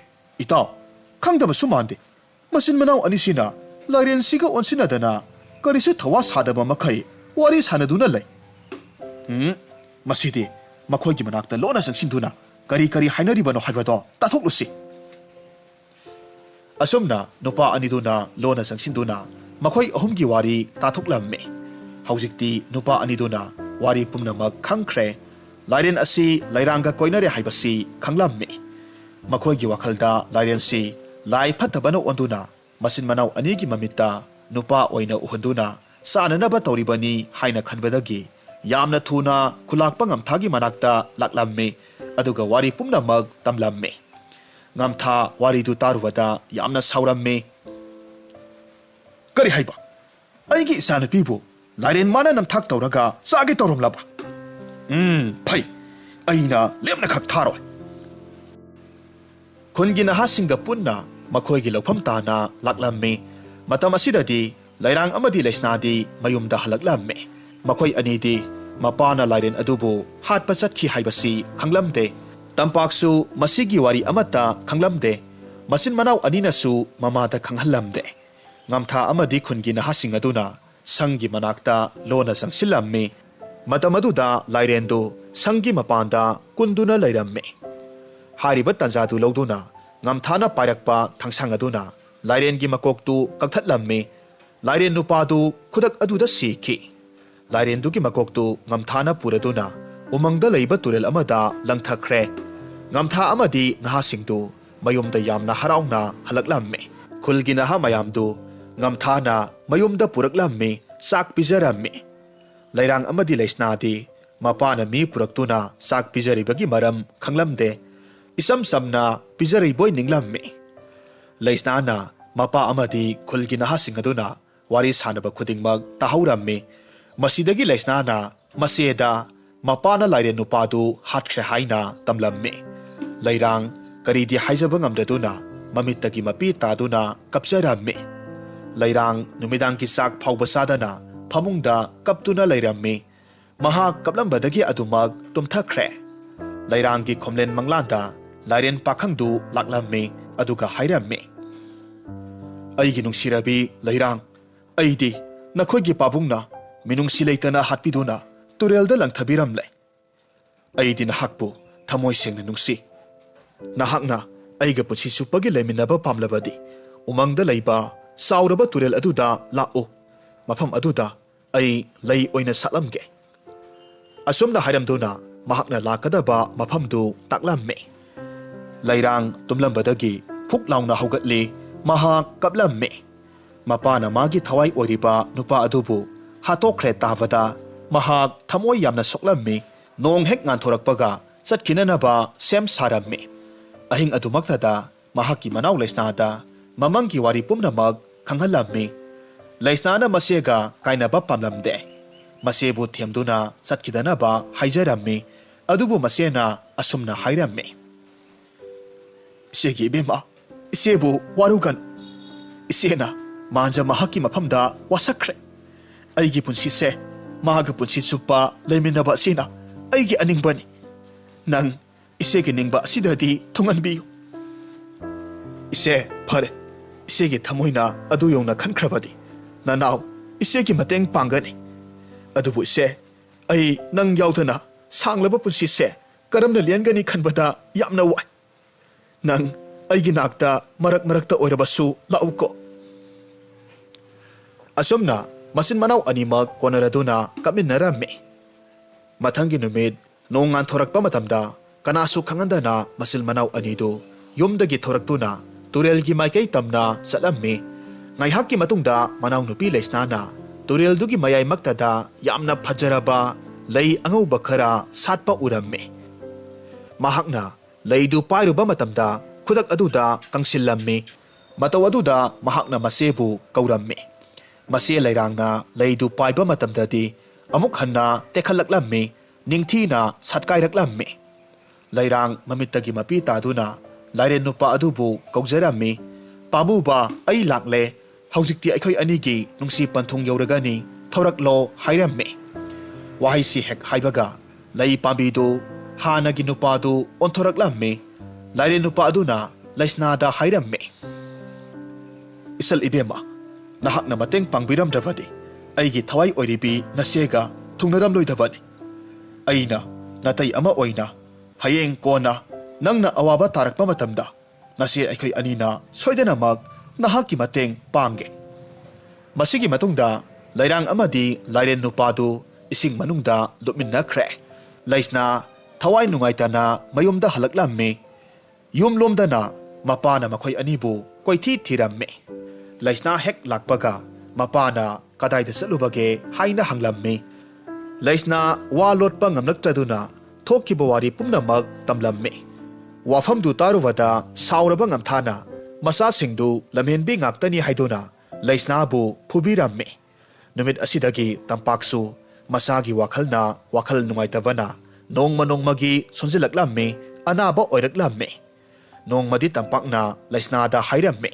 ꯏꯇꯥꯎ, ꯈꯪꯗꯕꯁꯨ ꯃꯥꯟꯗꯦ꯫ ꯃꯆꯤꯟ ꯃꯅꯥꯎ ꯑꯅꯤꯁꯤꯅ ꯂꯥꯏꯔꯦꯟꯁꯤꯒ ꯑꯣꯟꯁꯤꯟꯅꯗꯅ ꯀꯔꯤꯁꯨ ꯊꯧꯋꯥ ꯁꯥꯗꯕ ꯃꯈꯩ ꯋꯥꯔꯤ ꯁꯥꯟꯅꯗꯨꯅ ꯂꯩ꯫ ꯎꯝ, ꯃꯁꯤꯗꯤ ꯃꯈꯣꯏꯒꯤ ꯃꯅꯥꯛꯇ ꯂꯣꯟꯅ ꯆꯪꯁꯤꯟꯗꯨꯅ ꯀꯔꯤ ꯀꯔꯤ ꯍꯥꯏꯅꯔꯤꯕꯅꯣ ꯍꯥꯏꯕꯗꯣ ꯇꯥꯊꯣꯛꯂꯨꯁꯤ꯫ ꯑꯁꯨꯝꯅ ꯅꯨꯄꯥ ꯑꯅꯤꯗꯨꯅ ꯂꯣꯟꯅ ꯆꯪꯁꯤꯟꯗꯨꯅ ꯃꯈꯣꯏ ꯑꯍꯨꯝꯒꯤ ꯋꯥꯔꯤ ꯇꯥꯊꯣꯛꯂꯝꯃꯤ꯫ ꯍꯧꯖꯤꯛꯇꯤ ꯅꯨꯄꯥ ꯑꯅꯤꯗꯨꯅ ꯋꯥꯔꯤ ꯄꯨꯝꯅꯃꯛ ꯈꯪꯈ꯭ꯔꯦ꯫ ꯂꯥꯏꯔꯦꯟ ꯑꯁꯤ ꯂꯩꯔꯥꯡꯒ ꯀꯣꯏꯅꯔꯦ ꯍꯥꯏꯕꯁꯤ ꯈꯪꯂꯝꯃꯤ꯫ ꯃꯈꯣꯏꯒꯤ ꯋꯥꯈꯜꯗ ꯂꯥꯏꯔꯦꯟꯁꯤ ꯂꯥꯏ ꯐꯠꯇꯕꯅ ꯑꯣꯟꯗꯨꯅ ꯃꯆꯤꯟ ꯃꯅꯥꯎ ꯑꯅꯤꯒꯤ ꯃꯃꯤꯠꯇ ꯅꯨꯄꯥ ꯑꯣꯏꯅ ꯎꯍꯟꯗꯨꯅ ꯆꯥꯅꯅꯕ ꯇꯧꯔꯤꯕꯅꯤ ꯍꯥꯏꯅ ꯈꯟꯕꯗꯒꯤ ꯌꯥꯝꯅ ꯊꯨꯅ ꯈꯨꯂꯥꯛꯄ ꯉꯝꯊꯥꯒꯤ ꯃꯅꯥꯛꯇ ꯂꯥꯛꯂꯝꯃꯤ꯫ ꯑꯗꯨꯒ ꯋꯥꯔꯤ ꯄꯨꯝꯅꯃꯛ ꯇꯝꯂꯝꯃꯤ꯫ ꯉꯝꯊꯥ ꯋꯥꯔꯤꯗꯨ ꯇꯥꯔꯨꯕꯗ ꯌꯥꯝꯅ ꯁꯥꯎꯔꯝꯃꯤ꯫ "ꯀꯔꯤ ꯍꯥꯏꯕ? ꯑꯩꯒꯤ ꯏꯆꯥꯅꯨꯄꯤꯕꯨ ꯂꯥꯏꯔꯦꯟ ꯃꯥꯅ ꯅꯝꯊꯥꯛ ꯇꯧꯔꯒ ꯆꯥꯒꯦ ꯇꯧꯔꯝꯂꯕ? ꯎꯝ, ꯐꯩ꯫ ꯑꯩꯅ ꯂꯦꯝꯅꯈꯛ ꯊꯥꯔꯣꯏ꯫" ꯈꯨꯟꯒꯤ ꯅꯍꯥꯁꯤꯡꯒ ꯄꯨꯟꯅ ꯃꯈꯣꯏꯒꯤ ꯂꯧꯐꯝ ꯇꯥꯅ ꯂꯥꯛꯂꯝꯃꯤ꯫ ꯃꯇꯝ ꯑꯁꯤꯗꯗꯤ ꯂꯩꯔꯥꯡ ꯑꯃꯗꯤ ꯂꯩꯁꯅꯥꯗꯤ ꯃꯌꯨꯝꯗ ꯍꯜꯂꯛꯂꯝꯃꯤ꯫ ꯃꯈꯣꯏ ꯑꯅꯤꯗꯤ ꯃꯄꯥꯅ ꯂꯥꯏꯔꯦꯟ ꯑꯗꯨꯕꯨ ꯍꯥꯠꯄ ꯆꯠꯈꯤ ꯍꯥꯏꯕꯁꯤ ꯈꯪꯂꯝꯗꯦ꯫ ꯇꯝꯄꯥꯛꯁꯨ ꯃꯁꯤꯒꯤ ꯋꯥꯔꯤ ꯑꯃꯠꯇ ꯈꯪꯂꯝꯗꯦ꯫ ꯃꯆꯤꯟ ꯃꯅꯥꯎ ꯑꯅꯤꯅꯁꯨ ꯃꯃꯥꯗ ꯈꯪꯍꯜꯂꯝꯗꯦ꯫ ꯉꯝꯊꯥ ꯑꯃꯗꯤ ꯈꯨꯟꯒꯤ ꯅꯍꯥꯁꯤꯡ ꯑꯗꯨꯅ ꯁꯪꯒꯤ ꯃꯅꯥꯛꯇ ꯂꯣꯟꯅ ꯆꯪꯁꯤꯜꯂꯝꯃꯤ꯫ ꯃꯇꯝ ꯑꯗꯨꯗ ꯂꯥꯏꯔꯦꯟꯗꯨ ꯁꯪꯒꯤ ꯃꯄꯥꯟꯗ ꯀꯨꯟꯗꯨꯅ ꯂꯩꯔꯝꯃꯤ꯫ ꯍꯥꯏꯔꯤꯕ ꯇꯥꯟꯖꯥꯗꯨ ꯂꯧꯗꯨꯅ ꯉꯝꯊꯥꯅ ꯄꯥꯏꯔꯛꯄ ꯊꯥꯡꯁꯥꯡ ꯑꯗꯨꯅ ꯂꯥꯏꯔꯦꯟꯒꯤ ꯃꯀꯣꯛꯇꯨ ꯀꯛꯊꯠꯂꯝꯃꯤ꯫ ꯂꯥꯏꯔꯦꯟ ꯅꯨꯄꯥꯗꯨ ꯈꯨꯗꯛ ꯑꯗꯨꯗ ꯁꯤꯈꯤ꯫ ꯂꯥꯏꯔꯦꯟꯗꯨꯒꯤ ꯃꯀꯣꯛꯇꯨ ꯉꯝꯊꯥꯅ ꯄꯨꯔꯗꯨꯅ ꯎꯃꯪꯗ ꯂꯩꯕ ꯇꯨꯔꯦꯜ ꯑꯃꯗ ꯂꯪꯊꯈ꯭ꯔꯦ꯫ ꯉꯝꯊꯥ ꯑꯃꯗꯤ ꯅꯍꯥꯁꯤꯡꯗꯨ ꯃꯌꯨꯝꯗ ꯌꯥꯝꯅ ꯍꯔꯥꯎꯅ ꯍꯜꯂꯛꯂꯝꯃꯤ꯫ ꯈꯨꯜꯒꯤ ꯅꯍꯥ ꯃꯌꯥꯝꯗꯨ ꯉꯝꯊꯥꯅ ꯃꯌꯨꯝꯗ ꯄꯨꯔꯛꯂꯝꯃꯤ, ꯆꯥꯛ ꯄꯤꯖꯔꯝꯃꯤ꯫ ꯂꯩꯔꯥꯡ ꯑꯃꯗꯤ ꯂꯩꯁꯅꯥꯗꯤ ꯃꯄꯥꯅ ꯃꯤ ꯄꯨꯔꯛꯇꯨꯅ ꯆꯥꯛ ꯄꯤꯖꯔꯤꯕꯒꯤ ꯃꯔꯝ ꯈꯪꯂꯝꯗꯦ꯫ ꯏꯆꯝ ꯆꯝꯅ ꯄꯤꯖꯔꯤꯕꯣꯏ ꯅꯤꯡꯂꯝꯃꯤ꯫ ꯂꯩꯁꯅꯥꯅ ꯃꯄꯥ ꯑꯃꯗꯤ ꯈꯨꯜꯒꯤ ꯅꯍꯥꯁꯤꯡ ꯑꯗꯨꯅ ꯋꯥꯔꯤ ꯁꯥꯟꯅꯕ ꯈꯨꯗꯤꯡꯃꯛ ꯇꯥꯍꯧꯔꯝꯃꯤ꯫ ꯃꯁꯤꯗꯒꯤ ꯂꯩꯁꯅꯥꯅ ꯃꯆꯦꯗ ꯃꯄꯥꯅ ꯂꯥꯏꯔꯦꯟ ꯅꯨꯄꯥꯗꯨ ꯍꯥꯠꯈ꯭ꯔꯦ ꯍꯥꯏꯅ ꯇꯝꯂꯝꯃꯤ꯫ ꯂꯩꯔꯥꯡ ꯀꯔꯤꯗꯤ ꯍꯥꯏꯖꯕ ꯉꯝꯗꯗꯨꯅ ꯃꯃꯤꯠꯇꯒꯤ ꯃꯄꯤ ꯇꯥꯗꯨꯅ ꯀꯞꯆꯔꯝꯃꯤ꯫ ꯂꯩꯔꯥꯡ ꯅꯨꯃꯤꯗꯥꯡꯒꯤ ꯆꯥꯛ ꯐꯥꯎꯕ ꯆꯥꯗꯅ ꯐꯃꯨꯡꯗ ꯀꯞꯇꯨꯅ ꯂꯩꯔꯝꯃꯤ꯫ ꯃꯍꯥꯛ ꯀꯞꯂꯝꯕꯗꯒꯤ ꯑꯗꯨꯃꯛ ꯇꯨꯝꯊꯈ꯭ꯔꯦ꯫ ꯂꯩꯔꯥꯡꯒꯤ ꯈꯣꯝꯂꯦꯟ ꯃꯪꯂꯥꯟꯗ ꯂꯥꯏꯔꯦꯟ ꯄꯥꯈꯪꯗꯨ ꯂꯥꯛꯂꯝꯃꯤ꯫ ꯑꯗꯨꯒ ꯍꯥꯏꯔꯝꯃꯤ, "ꯑꯩꯒꯤ ꯅꯨꯡꯁꯤꯔꯕꯤ ꯂꯩꯔꯥꯡ, ꯑꯩꯗꯤ ꯅꯈꯣꯏꯒꯤ ꯄꯥꯕꯨꯡꯅ ꯃꯤꯅꯨꯡꯁꯤ ꯂꯩꯇꯅ ꯍꯥꯠꯄꯤꯗꯨꯅ ꯇꯨꯔꯦꯜꯗ ꯂꯪꯊꯕꯤꯔꯝꯂꯦ꯫ ꯑꯩꯗꯤ ꯅꯍꯥꯛꯄꯨ ꯊꯃꯣꯏ ꯁꯦꯡꯅ ꯅꯨꯡꯁꯤ꯫ ꯅꯍꯥꯛꯅ ꯑꯩꯒ ꯄꯨꯟꯁꯤ ꯆꯨꯞꯄꯒꯤ ꯂꯩꯃꯤꯟꯅꯕ ꯄꯥꯝꯂꯕꯗꯤ ꯎꯃꯪꯗ ꯂꯩꯕ ꯆꯥꯎꯔꯕ ꯇꯨꯔꯦꯜ ꯑꯗꯨꯗ ꯂꯥꯛꯎ꯫ ꯃꯐꯝ ꯑꯗꯨꯗ ꯑꯩ ꯂꯩ ꯑꯣꯏꯅ ꯁꯥꯠꯂꯝꯒꯦ꯫" ꯑꯁꯨꯝꯅ ꯍꯥꯏꯔꯝꯗꯨꯅ ꯃꯍꯥꯛꯅ ꯂꯥꯛꯀꯗꯕ ꯃꯐꯝꯗꯨ ꯇꯥꯛꯂꯝꯃꯤ꯫ ꯂꯩꯔꯥꯡ ꯇꯨꯝꯂꯝꯕꯗꯒꯤ ꯐꯨꯛ ꯂꯥꯎꯅ ꯍꯧꯒꯠꯂꯤ꯫ ꯃꯍꯥꯛ ꯀꯞꯂꯝꯃꯤ꯫ ꯃꯄꯥꯅ ꯃꯥꯒꯤ ꯊꯋꯥꯏ ꯑꯣꯏꯔꯤꯕ ꯅꯨꯄꯥ ꯑꯗꯨꯕꯨ ꯍꯥꯠꯇꯣꯛꯈ꯭ꯔꯦ ꯇꯥꯕꯗ ꯃꯍꯥꯛ ꯊꯃꯣꯏ ꯌꯥꯝꯅ ꯁꯣꯛꯂꯝꯃꯤ꯫ ꯅꯣꯡ ꯍꯦꯛ ꯉꯥꯟꯊꯣꯔꯛꯄꯒ ꯆꯠꯈꯤꯅꯅꯕ ꯁꯦꯝ ꯁꯥꯔꯝꯃꯤ꯫ ꯑꯍꯤꯡ ꯑꯗꯨꯃꯛꯇꯗ ꯃꯍꯥꯛꯀꯤ ꯃꯅꯥꯎ ꯂꯩꯁꯅꯥꯗ ꯃꯃꯪꯒꯤ ꯋꯥꯔꯤ ꯄꯨꯝꯅꯃꯛ ꯈꯪꯍꯜꯂꯝꯃꯤ꯫ ꯂꯩꯁꯅꯥꯅ ꯃꯆꯦꯒ ꯀꯥꯏꯅꯕ ꯄꯥꯝꯂꯝꯗꯦ꯫ ꯃꯆꯦꯕꯨ ꯊꯦꯝꯗꯨꯅ ꯆꯠꯈꯤꯗꯅꯕ ꯍꯥꯏꯖꯔꯝꯃꯤ꯫ ꯑꯗꯨꯕꯨ ꯃꯆꯦꯅ ꯑꯁꯨꯝꯅ ꯍꯥꯏꯔꯝꯃꯤ, "ꯏꯆꯦꯒꯤ ꯏꯕꯦꯝꯃ, ꯏꯆꯦꯕꯨ ꯋꯥꯔꯨꯒꯅꯨ꯫ ꯏꯆꯦꯅ ꯃꯥꯟꯖ ꯃꯍꯥꯛꯀꯤ ꯃꯐꯝꯗ ꯋꯥꯁꯛꯈ꯭ꯔꯦ꯫ ꯑꯩꯒꯤ ꯄꯨꯟꯁꯤꯁꯦ ꯃꯥꯒ ꯄꯨꯟꯁꯤ ꯆꯨꯞꯄ ꯂꯩꯃꯤꯟꯅꯕ ꯑꯁꯤꯅ ꯑꯩꯒꯤ ꯑꯅꯤꯡꯕꯅꯤ꯫ ꯅꯪ ꯏꯆꯦꯒꯤ ꯅꯤꯡꯕ ꯑꯁꯤꯗꯗꯤ ꯊꯨꯡꯍꯟꯕꯤꯌꯨ꯫" "ꯏꯆꯦ, ꯐꯔꯦ꯫ ꯏꯆꯦꯒꯤ ꯊꯃꯣꯏꯅ ꯑꯗꯨ ꯌꯧꯅ ꯈꯟꯈ꯭ꯔꯕꯗꯤ ꯅꯅꯥꯎ ꯏꯆꯦꯒꯤ ꯃꯇꯦꯡ ꯄꯥꯡꯒꯅꯤ꯫ ꯑꯗꯨꯕꯨ ꯏꯆꯦ, ꯑꯩ ꯅꯪ ꯌꯥꯎꯗꯅ ꯁꯥꯡꯂꯕ ꯄꯨꯟꯁꯤꯁꯦ ꯀꯔꯝꯅ ꯂꯦꯟꯒꯅꯤ ꯈꯟꯕꯗ ꯌꯥꯝꯅ ꯋꯥꯏ꯫ ꯅꯪ ꯑꯩꯒꯤ ꯅꯥꯛꯇ ꯃꯔꯛ ꯃꯔꯛꯇ ꯑꯣꯏꯔꯕꯁꯨ ꯂꯥꯛꯎꯀꯣ꯫" ꯑꯁꯨꯝꯅ ꯃꯆꯤꯟ ꯃꯅꯥꯎ ꯑꯅꯤꯃꯛ ꯀꯣꯟꯅꯔꯗꯨꯅ ꯀꯞꯃꯤꯟꯅꯔꯝꯃꯤ꯫ ꯃꯊꯪꯒꯤ ꯅꯨꯃꯤꯠ ꯅꯣꯡ ꯉꯥꯟꯊꯣꯔꯛꯄ ꯃꯇꯝꯗ ꯀꯅꯥꯁꯨ ꯈꯪꯍꯟꯗꯅ ꯃꯆꯤꯟ ꯃꯅꯥꯎ ꯑꯅꯤꯗꯨ ꯌꯨꯝꯗꯒꯤ ꯊꯣꯔꯛꯇꯨꯅ ꯇꯨꯔꯦꯜꯒꯤ ꯃꯥꯏꯀꯩ ꯇꯝꯅ ꯆꯠꯂꯝꯃꯤ꯫ ꯉꯥꯏꯍꯥꯛꯀꯤ ꯃꯇꯨꯡꯗ ꯃꯅꯥꯎꯅꯨꯄꯤ ꯂꯩꯁꯅꯥꯅ ꯇꯨꯔꯦꯜꯗꯨꯒꯤ ꯃꯌꯥꯏꯃꯛꯇꯗ ꯌꯥꯝꯅ ꯐꯖꯔꯕ ꯂꯩ ꯑꯉꯧꯕ ꯈꯔ ꯁꯥꯠꯄ ꯎꯔꯝꯃꯤ꯫ ꯃꯍꯥꯛꯅ ꯂꯩꯗꯨ ꯄꯥꯏꯔꯨꯕ ꯃꯇꯝꯗ ꯈꯨꯗꯛ ꯑꯗꯨꯗ ꯀꯪꯁꯤꯜꯂꯝꯃꯤ꯫ ꯃꯇꯧ ꯑꯗꯨꯗ ꯃꯍꯥꯛꯅ ꯃꯆꯦꯕꯨ ꯀꯧꯔꯝꯃꯤ꯫ ꯃꯆꯦ ꯂꯩꯔꯥꯡꯅ ꯂꯩꯗꯨ ꯄꯥꯏꯕ ꯃꯇꯝꯗꯗꯤ ꯑꯃꯨꯛ ꯍꯟꯅ ꯇꯦꯛꯈꯠꯂꯛꯂꯝꯃꯤ, ꯅꯤꯡꯊꯤꯅ ꯁꯥꯠꯀꯥꯏꯔꯛꯂꯝꯃꯤ꯫ ꯂꯩꯔꯥꯡ ꯃꯃꯤꯠꯇꯒꯤ ꯃꯄꯤ ꯇꯥꯗꯨꯅ ꯂꯥꯏꯔꯦꯟ ꯅꯨꯄꯥ ꯑꯗꯨꯕꯨ ꯀꯧꯖꯔꯝꯃꯤ, "ꯄꯥꯝꯃꯨꯕ, ꯑꯩ ꯂꯥꯛꯂꯦ꯫ ꯍꯧꯖꯤꯛꯇꯤ ꯑꯩꯈꯣꯏ ꯑꯅꯤꯒꯤ ꯅꯨꯡꯁꯤ ꯄꯟꯊꯨꯡ ꯌꯧꯔꯒꯅꯤ, ꯊꯣꯔꯛꯂꯣ" ꯍꯥꯏꯔꯝꯃꯤ꯫ ꯋꯥꯍꯩꯁꯤ ꯍꯦꯛ ꯍꯥꯏꯕꯒ ꯂꯩ ꯄꯥꯝꯕꯤꯗꯨ ꯍꯥꯟꯅꯒꯤ ꯅꯨꯄꯥꯗꯨ ꯑꯣꯟꯊꯣꯔꯛꯂꯝꯃꯤ꯫ ꯂꯥꯏꯔꯦꯟ ꯅꯨꯄꯥ ꯑꯗꯨꯅ ꯂꯩꯁꯅꯥꯗ ꯍꯥꯏꯔꯝꯃꯤ, "ꯏꯆꯜ ꯏꯕꯦꯝꯃ, ꯅꯍꯥꯛꯅ ꯃꯇꯦꯡ ꯄꯥꯡꯕꯤꯔꯝꯗ꯭ꯔꯕꯗꯤ ꯑꯩꯒꯤ ꯊꯋꯥꯏ ꯑꯣꯏꯔꯤꯕꯤ ꯅꯆꯦꯒ ꯊꯨꯡꯅꯔꯝꯂꯣꯏꯗꯕꯅꯤ꯫ ꯑꯩꯅ ꯅꯥꯇꯩ ꯑꯃ ꯑꯣꯏꯅ ꯍꯌꯦꯡ ꯀꯣꯟꯅ ꯅꯪꯅ ꯑꯋꯥꯕ ꯇꯥꯔꯛꯄ ꯃꯇꯝꯗ ꯅꯆꯦ ꯑꯩꯈꯣꯏ ꯑꯅꯤꯅ ꯁꯣꯏꯗꯅꯃꯛ ꯅꯍꯥꯛꯀꯤ ꯃꯇꯦꯡ ꯄꯥꯡꯒꯦ꯫" ꯃꯁꯤꯒꯤ ꯃꯇꯨꯡꯗ ꯂꯩꯔꯥꯡ ꯑꯃꯗꯤ ꯂꯥꯏꯔꯦꯟ ꯅꯨꯄꯥꯗꯨ ꯏꯁꯤꯡ ꯃꯅꯨꯡꯗ ꯂꯨꯞꯃꯤꯟꯅꯈ꯭ꯔꯦ꯫ ꯂꯩꯁꯅꯥ ꯊꯋꯥꯏ ꯅꯨꯡꯉꯥꯏꯇꯅ ꯃꯌꯨꯝꯗ ꯍꯜꯂꯛꯂꯝꯃꯤ꯫ ꯌꯨꯝꯂꯣꯝꯗꯅ ꯃꯄꯥꯅ ꯃꯈꯣꯏ ꯑꯅꯤꯕꯨ ꯀꯣꯏꯊꯤ ꯊꯤꯔꯝꯃꯤ꯫ ꯂꯩꯁꯅꯥ ꯍꯦꯛ ꯂꯥꯛꯄꯒ ꯃꯄꯥꯅ "ꯀꯗꯥꯏꯗ ꯆꯠꯂꯨꯕꯒꯦ?" ꯍꯥꯏꯅ ꯍꯪꯂꯝꯃꯤ꯫ ꯂꯩꯁꯅꯥ ꯋꯥ ꯂꯣꯠꯄ ꯉꯝꯂꯛꯇ꯭ꯔꯗꯨꯅ ꯊꯣꯛꯈꯤꯕ ꯋꯥꯔꯤ ꯄꯨꯝꯅꯃꯛ ꯇꯝꯂꯝꯃꯤ꯫ ꯋꯥꯐꯝꯗꯨ ꯇꯥꯔꯨꯕꯗ ꯁꯥꯎꯔꯕ ꯉꯝꯊꯥꯅ ꯃꯆꯥꯁꯤꯡꯗꯨ ꯂꯝꯍꯦꯟꯕꯤ ꯉꯥꯛꯇꯅꯤ ꯍꯥꯏꯗꯨꯅ ꯂꯩꯁꯅꯥꯕꯨ ꯐꯨꯕꯤꯔꯝꯃꯤ꯫ ꯅꯨꯃꯤꯠ ꯑꯁꯤꯗꯒꯤ ꯇꯝꯄꯥꯛꯁꯨ ꯃꯆꯥꯒꯤ ꯋꯥꯈꯜꯅ ꯋꯥꯈꯜ ꯅꯨꯡꯉꯥꯏꯇꯕꯅ ꯅꯣꯡꯃ ꯅꯣꯡꯃꯒꯤ ꯁꯣꯟꯖꯤꯜꯂꯛꯂꯝꯃꯤ, ꯑꯅꯥꯕ ꯑꯣꯏꯔꯛꯂꯝꯃꯤ꯫ ꯅꯣꯡꯃꯗꯤ ꯇꯝꯄꯥꯛꯅ ꯂꯩꯁꯅꯥꯗ ꯍꯥꯏꯔꯝꯃꯤ,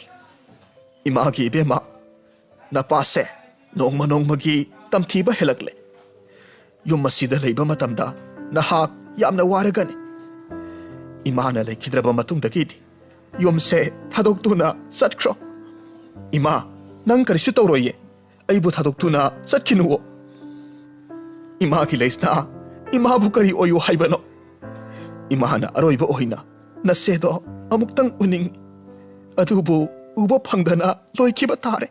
"ꯏꯃꯥꯒꯤ ꯏꯕꯦꯝꯃ, ꯅꯄꯥꯁꯦ ꯅꯣꯡꯃ ꯅꯣꯡꯃꯒꯤ ꯇꯝꯊꯤꯕ ꯍꯦꯜꯂꯛꯂꯦ꯫ ꯌꯨꯝ ꯑꯁꯤꯗ ꯂꯩꯕ ꯃꯇꯝꯗ ꯅꯍꯥꯛ ꯌꯥꯝꯅ ꯋꯥꯔꯒꯅꯤ꯫ ꯏꯃꯥꯅ ꯂꯩꯈꯤꯗ꯭ꯔꯕ ꯃꯇꯨꯡꯗꯒꯤꯗꯤ ꯌꯨꯝꯁꯦ ꯊꯥꯗꯣꯛꯇꯨꯅ ꯆꯠꯈ꯭ꯔꯣ꯫ ꯏꯃꯥ, ꯅꯪ ꯀꯔꯤꯁꯨ ꯇꯧꯔꯣꯏꯌꯦ꯫ ꯑꯩꯕꯨ ꯊꯥꯗꯣꯛꯇꯨꯅ ꯆꯠꯈꯤꯅꯨꯋꯣ꯫" "ꯏꯃꯥꯒꯤ ꯂꯩꯁꯅꯥ, ꯏꯃꯥꯕꯨ ꯀꯔꯤ ꯑꯣꯏꯌꯨ ꯍꯥꯏꯕꯅꯣ? ꯏꯃꯥꯅ ꯑꯔꯣꯏꯕ ꯑꯣꯏꯅ ꯅꯆꯦꯗꯣ ꯑꯃꯨꯛꯇꯪ ꯎꯅꯤꯡꯏ꯫ ꯑꯗꯨꯕꯨ ꯎꯕ ꯐꯪꯗꯅ ꯂꯣꯏꯈꯤꯕ ꯇꯥꯔꯦ꯫"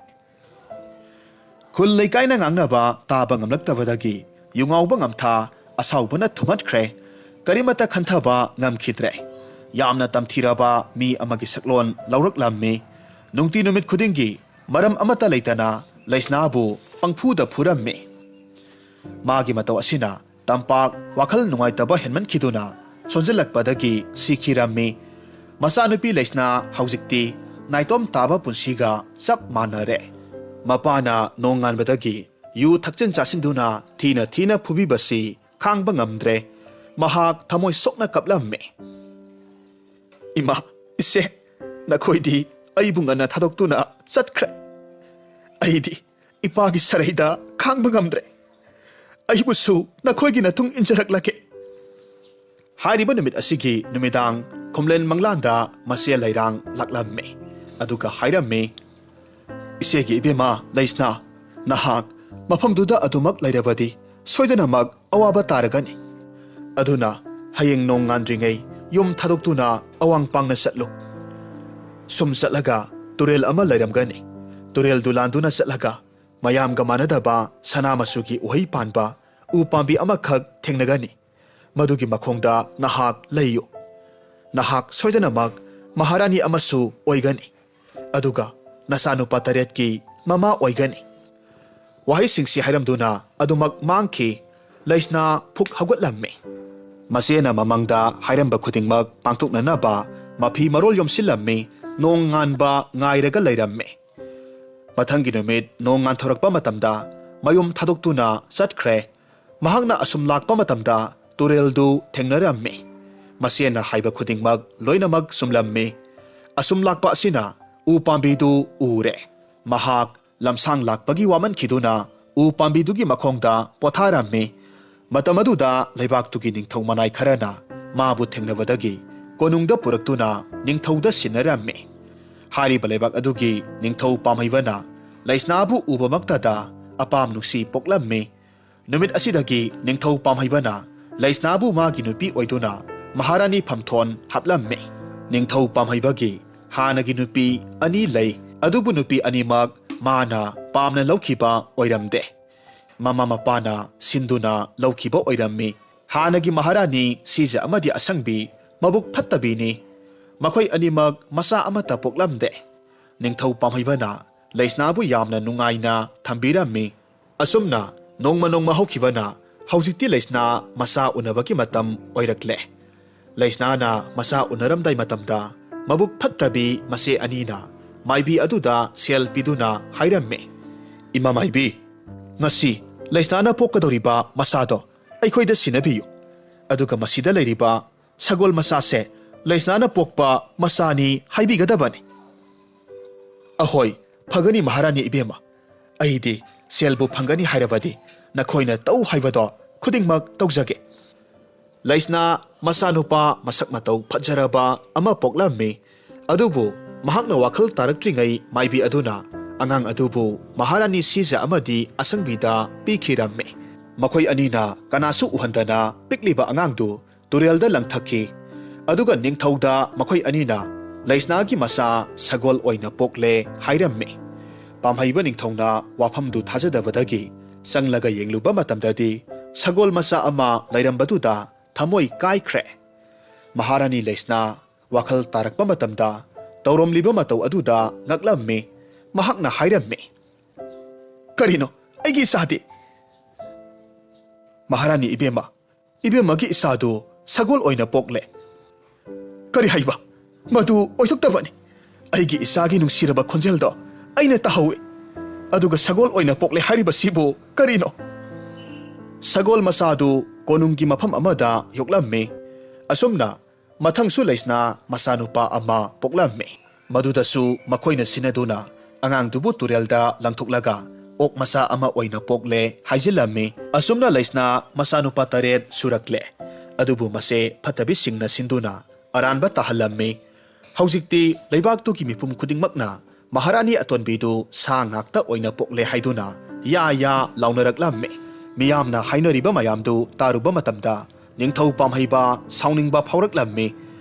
ꯈꯨꯜ ꯂꯩꯀꯥꯏꯅ ꯉꯥꯡꯅꯕ ꯇꯥꯕ ꯉꯝꯂꯛꯇꯕꯗꯒꯤ ꯌꯨꯉꯥꯎꯕ ꯉꯝꯊꯥ ꯑꯁꯥꯎꯕꯅ ꯊꯨꯝꯍꯠꯈ꯭ꯔꯦ꯫ ꯀꯔꯤꯃꯠꯇ ꯈꯟꯊꯕ ꯉꯝꯈꯤꯗ꯭ꯔꯦ꯫ ꯌꯥꯝꯅ ꯇꯝꯊꯤꯔꯕ ꯃꯤ ꯑꯃꯒꯤ ꯁꯛꯂꯣꯟ ꯂꯧꯔꯛꯂꯝꯃꯤ꯫ ꯅꯨꯡꯇꯤ ꯅꯨꯃꯤꯠ ꯈꯨꯗꯤꯡꯒꯤ ꯃꯔꯝ ꯑꯃꯠꯇ ꯂꯩꯇꯅ ꯂꯩꯁꯅꯥꯕꯨ ꯄꯪꯐꯨꯗ ꯐꯨꯔꯝꯃꯤ꯫ ꯃꯥꯒꯤ ꯃꯇꯧ ꯑꯁꯤꯅ ꯇꯝꯄꯥꯛ ꯋꯥꯈꯜ ꯅꯨꯡꯉꯥꯏꯇꯕ ꯍꯦꯟꯃꯟꯈꯤꯗꯨꯅ ꯁꯣꯟꯖꯤꯜꯂꯛꯄꯗꯒꯤ ꯁꯤꯈꯤꯔꯝꯃꯤ꯫ ꯃꯆꯥꯅꯨꯄꯤ ꯂꯩꯁꯅꯥ ꯍꯧꯖꯤꯛꯇꯤ ꯅꯥꯏꯇꯣꯝ ꯇꯥꯕ ꯄꯨꯟꯁꯤꯒ ꯆꯞ ꯃꯥꯟꯅꯔꯦ꯫ ꯃꯄꯥꯅ ꯅꯣꯡꯉꯥꯟꯕꯗꯒꯤ ꯌꯨ ꯊꯛꯆꯤꯟ ꯆꯥꯁꯤꯟꯗꯨꯅ ꯊꯤꯅ ꯊꯤꯅ ꯐꯨꯕꯤꯕꯁꯤ ꯈꯥꯡꯕ ꯉꯝꯗ꯭ꯔꯦ꯫ ꯃꯍꯥꯛ ꯊꯃꯣꯏ ꯁꯣꯛꯅ ꯀꯞꯂꯝꯃꯤ꯫ "ꯏꯃꯥ, ꯏꯆꯦ, ꯅꯈꯣꯏꯗꯤ ꯑꯩꯕꯨ ꯉꯟꯅ ꯊꯥꯗꯣꯛꯇꯨꯅ ꯆꯠꯈ꯭ꯔꯦ꯫ ꯑꯩꯗꯤ ꯏꯄꯥꯒꯤ ꯁꯔꯩꯗ ꯈꯥꯡꯕ ꯉꯝꯗ꯭ꯔꯦ꯫ ꯑꯩꯕꯨꯁꯨ ꯅꯈꯣꯏꯒꯤ ꯅꯇꯨꯡ ꯏꯟꯖꯔꯛꯂꯒꯦ꯫" ꯍꯥꯏꯔꯤꯕ ꯅꯨꯃꯤꯠ ꯑꯁꯤꯒꯤ ꯅꯨꯃꯤꯗꯥꯡ ꯈꯨꯝꯂꯦꯟ ꯃꯪꯂꯥꯟꯗ ꯃꯆꯦ ꯂꯩꯔꯥꯡ ꯂꯥꯛꯂꯝꯃꯤ꯫ ꯑꯗꯨꯒ ꯍꯥꯏꯔꯝꯃꯤ, "ꯏꯆꯦꯒꯤ ꯏꯕꯦꯝꯃ ꯂꯩꯁꯅꯥ, ꯅꯍꯥꯛ ꯃꯐꯝꯗꯨꯗ ꯑꯗꯨꯃꯛ ꯂꯩꯔꯕꯗꯤ ꯁꯣꯏꯗꯅꯃꯛ ꯑꯋꯥꯕ ꯇꯥꯔꯒꯅꯤ꯫ ꯑꯗꯨꯅ ꯍꯌꯦꯡ ꯅꯣꯡ ꯉꯥꯟꯗ꯭ꯔꯤꯉꯩ ꯌꯨꯝ ꯊꯥꯗꯣꯛꯇꯨꯅ ꯑꯋꯥꯡ ꯄꯥꯡꯅ ꯆꯠꯂꯨ꯫" ꯁꯨꯝ ꯆꯠꯂꯒ ꯇꯨꯔꯦꯜ ꯑꯃ ꯂꯩꯔꯝꯒꯅꯤ꯫ ꯇꯨꯔꯦꯜꯗꯨ ꯂꯥꯟꯗꯨꯅ ꯆꯠꯂꯒ ꯃꯌꯥꯝꯒ ꯃꯥꯟꯅꯗꯕ ꯁꯅꯥ ꯃꯆꯨꯒꯤ ꯎꯍꯩ ꯄꯥꯟꯕ ꯎ ꯄꯥꯝꯕꯤ ꯑꯃꯈꯛ ꯊꯦꯡꯅꯒꯅꯤ꯫ ꯃꯗꯨꯒꯤ ꯃꯈꯣꯡꯗ ꯅꯍꯥꯛ ꯂꯩꯌꯨ꯫ ꯅꯍꯥꯛ ꯁꯣꯏꯗꯅꯃꯛ ꯃꯍꯥꯔꯥꯅꯤ ꯑꯃꯁꯨ ꯑꯣꯏꯒꯅꯤ꯫ ꯑꯗꯨꯒ ꯅꯆꯥꯅꯨꯄꯥ ꯇꯔꯦꯠꯀꯤ ꯃꯃꯥ ꯑꯣꯏꯒꯅꯤ꯫ ꯋꯥꯍꯩꯁꯤꯡꯁꯤ ꯍꯥꯏꯔꯝꯗꯨꯅ ꯑꯗꯨꯃꯛ ꯃꯥꯡꯈꯤ꯫ ꯂꯩꯁꯅꯥ ꯐꯨꯛ ꯍꯧꯒꯠꯂꯝꯃꯤ꯫ ꯃꯆꯦꯅ ꯃꯃꯥꯡꯗ ꯍꯥꯏꯔꯝꯕ ꯈꯨꯗꯤꯡꯃꯛ ꯄꯥꯡꯊꯣꯛꯅꯅꯕ ꯃꯐꯤ ꯃꯔꯣꯜ ꯌꯣꯝꯁꯤꯜꯂꯝꯃꯤ꯫ ꯅꯣꯡ ꯉꯥꯟꯕ ꯉꯥꯏꯔꯒ ꯂꯩꯔꯝꯃꯤ꯫ ꯃꯊꯪꯒꯤ ꯅꯨꯃꯤꯠ ꯅꯣꯡ ꯉꯥꯟꯊꯣꯔꯛꯄ ꯃꯇꯝꯗ ꯃꯌꯨꯝ ꯊꯥꯗꯣꯛꯇꯨꯅ ꯆꯠꯈ꯭ꯔꯦ꯫ ꯃꯍꯥꯛꯅ ꯑꯁꯨꯝ ꯂꯥꯛꯄ ꯃꯇꯝꯗ ꯇꯨꯔꯦꯜꯗꯨ ꯊꯦꯡꯅꯔꯝꯃꯤ꯫ ꯃꯆꯦꯅ ꯍꯥꯏꯕ ꯈꯨꯗꯤꯡꯃꯛ ꯂꯣꯏꯅꯃꯛ ꯆꯨꯝꯂꯝꯃꯤ꯫ ꯑꯁꯨꯝ ꯂꯥꯛꯄ ꯑꯁꯤꯅ ꯎ ꯄꯥꯝꯕꯤꯗꯨ ꯎꯔꯦ꯫ ꯃꯍꯥꯛ ꯂꯝꯁꯥꯡ ꯂꯥꯛꯄꯒꯤ ꯋꯥꯃꯟꯈꯤꯗꯨꯅ ꯎ ꯄꯥꯝꯕꯤꯗꯨꯒꯤ ꯃꯈꯣꯡꯗ ꯄꯣꯊꯥꯔꯝꯃꯤ꯫ ꯃꯇꯝ ꯑꯗꯨꯗ ꯂꯩꯕꯥꯛꯇꯨꯒꯤ ꯅꯤꯡꯊꯧ ꯃꯅꯥꯏ ꯈꯔꯅ ꯃꯥꯕꯨ ꯊꯦꯡꯅꯕꯗꯒꯤ ꯀꯣꯅꯨꯡꯗ ꯄꯨꯔꯛꯇꯨꯅ ꯅꯤꯡꯊꯧꯗ ꯁꯤꯟꯅꯔꯝꯃꯤ꯫ ꯍꯥꯏꯔꯤꯕ ꯂꯩꯕꯥꯛ ꯑꯗꯨꯒꯤ ꯅꯤꯡꯊꯧ ꯄꯥꯝꯍꯩꯕꯅ ꯂꯩꯁꯅꯥꯕꯨ ꯎꯕꯃꯛꯇꯗ ꯑꯄꯥꯝ ꯅꯨꯡꯁꯤ ꯄꯣꯛꯂꯝꯃꯤ꯫ ꯅꯨꯃꯤꯠ ꯑꯁꯤꯗꯒꯤ ꯅꯤꯡꯊꯧ ꯄꯥꯝꯍꯩꯕꯅ ꯂꯩꯁꯅꯥꯕꯨ ꯃꯥꯒꯤ ꯅꯨꯄꯤ ꯑꯣꯏꯗꯨꯅ ꯃꯍꯥꯔꯥꯅꯤ ꯐꯝꯊꯣꯟ ꯍꯥꯞꯂꯝꯃꯤ꯫ ꯅꯤꯡꯊꯧ ꯄꯥꯝꯍꯩꯕꯒꯤ ꯍꯥꯟꯅꯒꯤ ꯅꯨꯄꯤ ꯑꯅꯤ ꯂꯩ, ꯑꯗꯨꯕꯨ ꯅꯨꯄꯤ ꯑꯅꯤꯃꯛ ꯃꯥꯅ ꯄꯥꯝꯅ ꯂꯧꯈꯤꯕ ꯑꯣꯏꯔꯝꯗꯦ꯫ ꯃꯃꯥ ꯃꯄꯥꯅ ꯁꯤꯟꯗꯨꯅ ꯂꯧꯈꯤꯕ ꯑꯣꯏꯔꯝꯃꯤ꯫ ꯍꯥꯟꯅꯒꯤ ꯃꯍꯥꯔꯥꯅꯤ ꯁꯤꯖ ꯑꯃꯗꯤ ꯑꯁꯪꯕꯤ ꯃꯕꯨꯛ ꯐꯠꯇꯕꯤꯅꯤ꯫ ꯃꯈꯣꯏ ꯑꯅꯤꯃꯛ ꯃꯆꯥ ꯑꯃꯠꯇ ꯄꯣꯛꯂꯝꯗꯦ꯫ ꯅꯤꯡꯊꯧ ꯄꯥꯝꯍꯩꯕꯅ ꯂꯩꯁꯅꯥꯕꯨ ꯌꯥꯝꯅ ꯅꯨꯡꯉꯥꯏꯅ ꯊꯝꯕꯤꯔꯝꯃꯤ꯫ ꯑꯁꯨꯝꯅ ꯅꯣꯡꯃ ꯅꯣꯡꯃ ꯍꯧꯈꯤꯕꯅ ꯍꯧꯖꯤꯛꯇꯤ ꯂꯩꯁꯅꯥ ꯃꯆꯥ ꯎꯅꯕꯒꯤ ꯃꯇꯝ ꯑꯣꯏꯔꯛꯂꯦ꯫ ꯂꯩꯁꯅꯥꯅ ꯃꯆꯥ ꯎꯅꯔꯝꯗꯥꯏ ꯃꯇꯝꯗ ꯃꯕꯨꯛ ꯐꯠꯇ꯭ꯔꯕꯤ ꯃꯆꯦ ꯑꯅꯤꯅ ꯃꯥꯏꯕꯤ ꯑꯗꯨꯗ ꯁꯦꯜ ꯄꯤꯗꯨꯅ ꯍꯥꯏꯔꯝꯃꯤ, "ꯏꯃꯥ ꯃꯥꯏꯕꯤ, ꯉꯁꯤ ꯂꯩꯁꯅꯥꯅ ꯄꯣꯛꯀꯗꯧꯔꯤꯕ ꯃꯆꯥꯗꯣ ꯑꯩꯈꯣꯏꯗ ꯁꯤꯟꯅꯕꯤꯌꯨ꯫ ꯑꯗꯨꯒ ꯃꯁꯤꯗ ꯂꯩꯔꯤꯕ ꯁꯒꯣꯜ ꯃꯆꯥꯁꯦ ꯂꯩꯁꯅꯥꯅ ꯄꯣꯛꯄ ꯃꯆꯥꯅꯤ ꯍꯥꯏꯕꯤꯒꯗꯕꯅꯤ꯫" "ꯑꯍꯣꯏ, ꯐꯒꯅꯤ ꯃꯍꯥꯔꯥꯅꯤ ꯏꯕꯦꯝꯃ꯫ ꯑꯩꯗꯤ ꯁꯦꯜꯕꯨ ꯐꯪꯒꯅꯤ ꯍꯥꯏꯔꯕꯗꯤ ꯅꯈꯣꯏꯅ ꯇꯧ ꯍꯥꯏꯕꯗꯣ ꯈꯨꯗꯤꯡꯃꯛ ꯇꯧꯖꯒꯦ꯫" ꯂꯩꯁꯅꯥ ꯃꯆꯥꯅꯨꯄꯥ ꯃꯁꯛ ꯃꯇꯧ ꯐꯖꯔꯕ ꯑꯃ ꯄꯣꯛꯂꯝꯃꯤ꯫ ꯑꯗꯨꯕꯨ ꯃꯍꯥꯛꯅ ꯋꯥꯈꯜ ꯇꯥꯔꯛꯇ꯭ꯔꯤꯉꯩ ꯃꯥꯏꯕꯤ ꯑꯗꯨꯅ ꯑꯉꯥꯡ ꯑꯗꯨꯕꯨ ꯃꯍꯥꯔꯥꯅꯤ ꯁꯤꯖ ꯑꯃꯗꯤ ꯑꯁꯪꯕꯤꯗ ꯄꯤꯈꯤꯔꯝꯃꯤ꯫ ꯃꯈꯣꯏ ꯑꯅꯤꯅ ꯀꯅꯥꯁꯨ ꯎꯍꯟꯗꯅ ꯄꯤꯛꯂꯤꯕ ꯑꯉꯥꯡꯗꯨ ꯇꯨꯔꯦꯜꯗ ꯂꯪꯊꯈꯤ꯫ ꯑꯗꯨꯒ ꯅꯤꯡꯊꯧꯗ ꯃꯈꯣꯏ ꯑꯅꯤꯅ ꯂꯩꯁꯅꯥꯒꯤ ꯃꯆꯥ ꯁꯒꯣꯜ ꯑꯣꯏꯅ ꯄꯣꯛꯂꯦ ꯍꯥꯏꯔꯝꯃꯤ꯫ ꯄꯥꯝꯍꯩꯕ ꯅꯤꯡꯊꯧꯅ ꯋꯥꯐꯝꯗꯨ ꯊꯥꯖꯗꯕꯗꯒꯤ ꯆꯪꯂꯒ ꯌꯦꯡꯂꯨꯕ ꯃꯇꯝꯗꯗꯤ ꯁꯒꯣꯜ ꯃꯆꯥ ꯑꯃ ꯂꯩꯔꯝꯕꯗꯨꯗ ꯊꯃꯣꯏ ꯀꯥꯏꯈ꯭ꯔꯦ꯫ ꯃꯍꯥꯔꯥꯅꯤ ꯂꯩꯁꯅꯥ ꯋꯥꯈꯜ ꯇꯥꯔꯛꯄ ꯃꯇꯝꯗ ꯇꯧꯔꯝꯂꯤꯕ ꯃꯇꯧ ꯑꯗꯨꯗ ꯉꯛꯂꯝꯃꯤ꯫ ꯃꯍꯥꯛꯅ ꯍꯥꯏꯔꯝꯃꯤ, "ꯀꯔꯤꯅꯣ? ꯑꯩꯒꯤ ꯏꯆꯥꯗꯤ?" "ꯃꯍꯥꯔꯥꯅꯤ ꯏꯕꯦꯝꯃ, ꯏꯕꯦꯝꯃꯒꯤ ꯏꯆꯥꯗꯨ ꯁꯒꯣꯜ ꯑꯣꯏꯅ ꯄꯣꯛꯂꯦ꯫" "ꯀꯔꯤ ꯍꯥꯏꯕ? ꯃꯗꯨ ꯑꯣꯏꯊꯣꯛꯇꯕꯅꯤ꯫ ꯑꯩꯒꯤ ꯏꯆꯥꯒꯤ ꯅꯨꯡꯁꯤꯔꯕ ꯈꯣꯟꯖꯦꯜꯗꯣ ꯑꯩꯅ ꯇꯥꯍꯧꯏ꯫ ꯑꯗꯨꯒ ꯁꯒꯣꯜ ꯑꯣꯏꯅ ꯄꯣꯛꯂꯦ ꯍꯥꯏꯔꯤꯕꯁꯤꯕꯨ ꯀꯔꯤꯅꯣ?" ꯁꯒꯣꯜ ꯃꯆꯥꯗꯨ ꯀꯣꯅꯨꯡꯒꯤ ꯃꯐꯝ ꯑꯃꯗ ꯌꯣꯛꯂꯝꯃꯤ꯫ ꯑꯁꯨꯝꯅ ꯃꯊꯪꯁꯨ ꯂꯩꯁꯅꯥ ꯃꯆꯥꯅꯨꯄꯥ ꯑꯃ ꯄꯣꯛꯂꯝꯃꯤ꯫ ꯃꯗꯨꯗꯁꯨ ꯃꯈꯣꯏꯅ ꯁꯤꯟꯅꯗꯨꯅ ꯑꯉꯥꯡꯗꯨꯕꯨ ꯇꯨꯔꯦꯜꯗ ꯂꯪꯊꯣꯛꯂꯒ ꯑꯣꯛ ꯃꯆꯥ ꯑꯃ ꯑꯣꯏꯅ ꯄꯣꯛꯂꯦ ꯍꯥꯏꯖꯤꯜꯂꯝꯃꯤ꯫ ꯑꯁꯨꯝꯅ ꯂꯩꯁꯅꯥ ꯃꯆꯥꯅꯨꯄꯥ ꯇꯔꯦꯠ ꯁꯨꯔꯛꯂꯦ꯫ ꯑꯗꯨꯕꯨ ꯃꯁꯦ ꯐꯠꯇꯕꯤꯁꯤꯡꯅ ꯁꯤꯟꯗꯨꯅ ꯑꯔꯥꯟꯕ ꯇꯥꯍꯜꯂꯝꯃꯤ꯫ ꯍꯧꯖꯤꯛꯇꯤ ꯂꯩꯕꯥꯛꯇꯨꯒꯤ ꯃꯤꯄꯨꯝ ꯈꯨꯗꯤꯡꯃꯛꯅ ꯃꯍꯥꯔꯥꯅꯤ ꯑꯇꯣꯟꯕꯤꯗꯨ ꯁꯥ ꯉꯥꯛꯇ ꯑꯣꯏꯅ ꯄꯣꯛꯂꯦ ꯍꯥꯏꯗꯨꯅ ꯌꯥ ꯌꯥ ꯂꯥꯎꯅꯔꯛꯂꯝꯃꯤ꯫ ꯃꯤꯌꯥꯝꯅ ꯍꯥꯏꯅꯔꯤꯕ ꯃꯌꯥꯝꯗꯨ ꯇꯥꯔꯨꯕ ꯃꯇꯝꯗ ꯅꯤꯡꯊꯧ ꯄꯥꯝꯍꯩꯕ ꯁꯥꯎꯅꯤꯡꯕ ꯐꯥꯎꯔꯛꯂꯝꯃꯤ꯫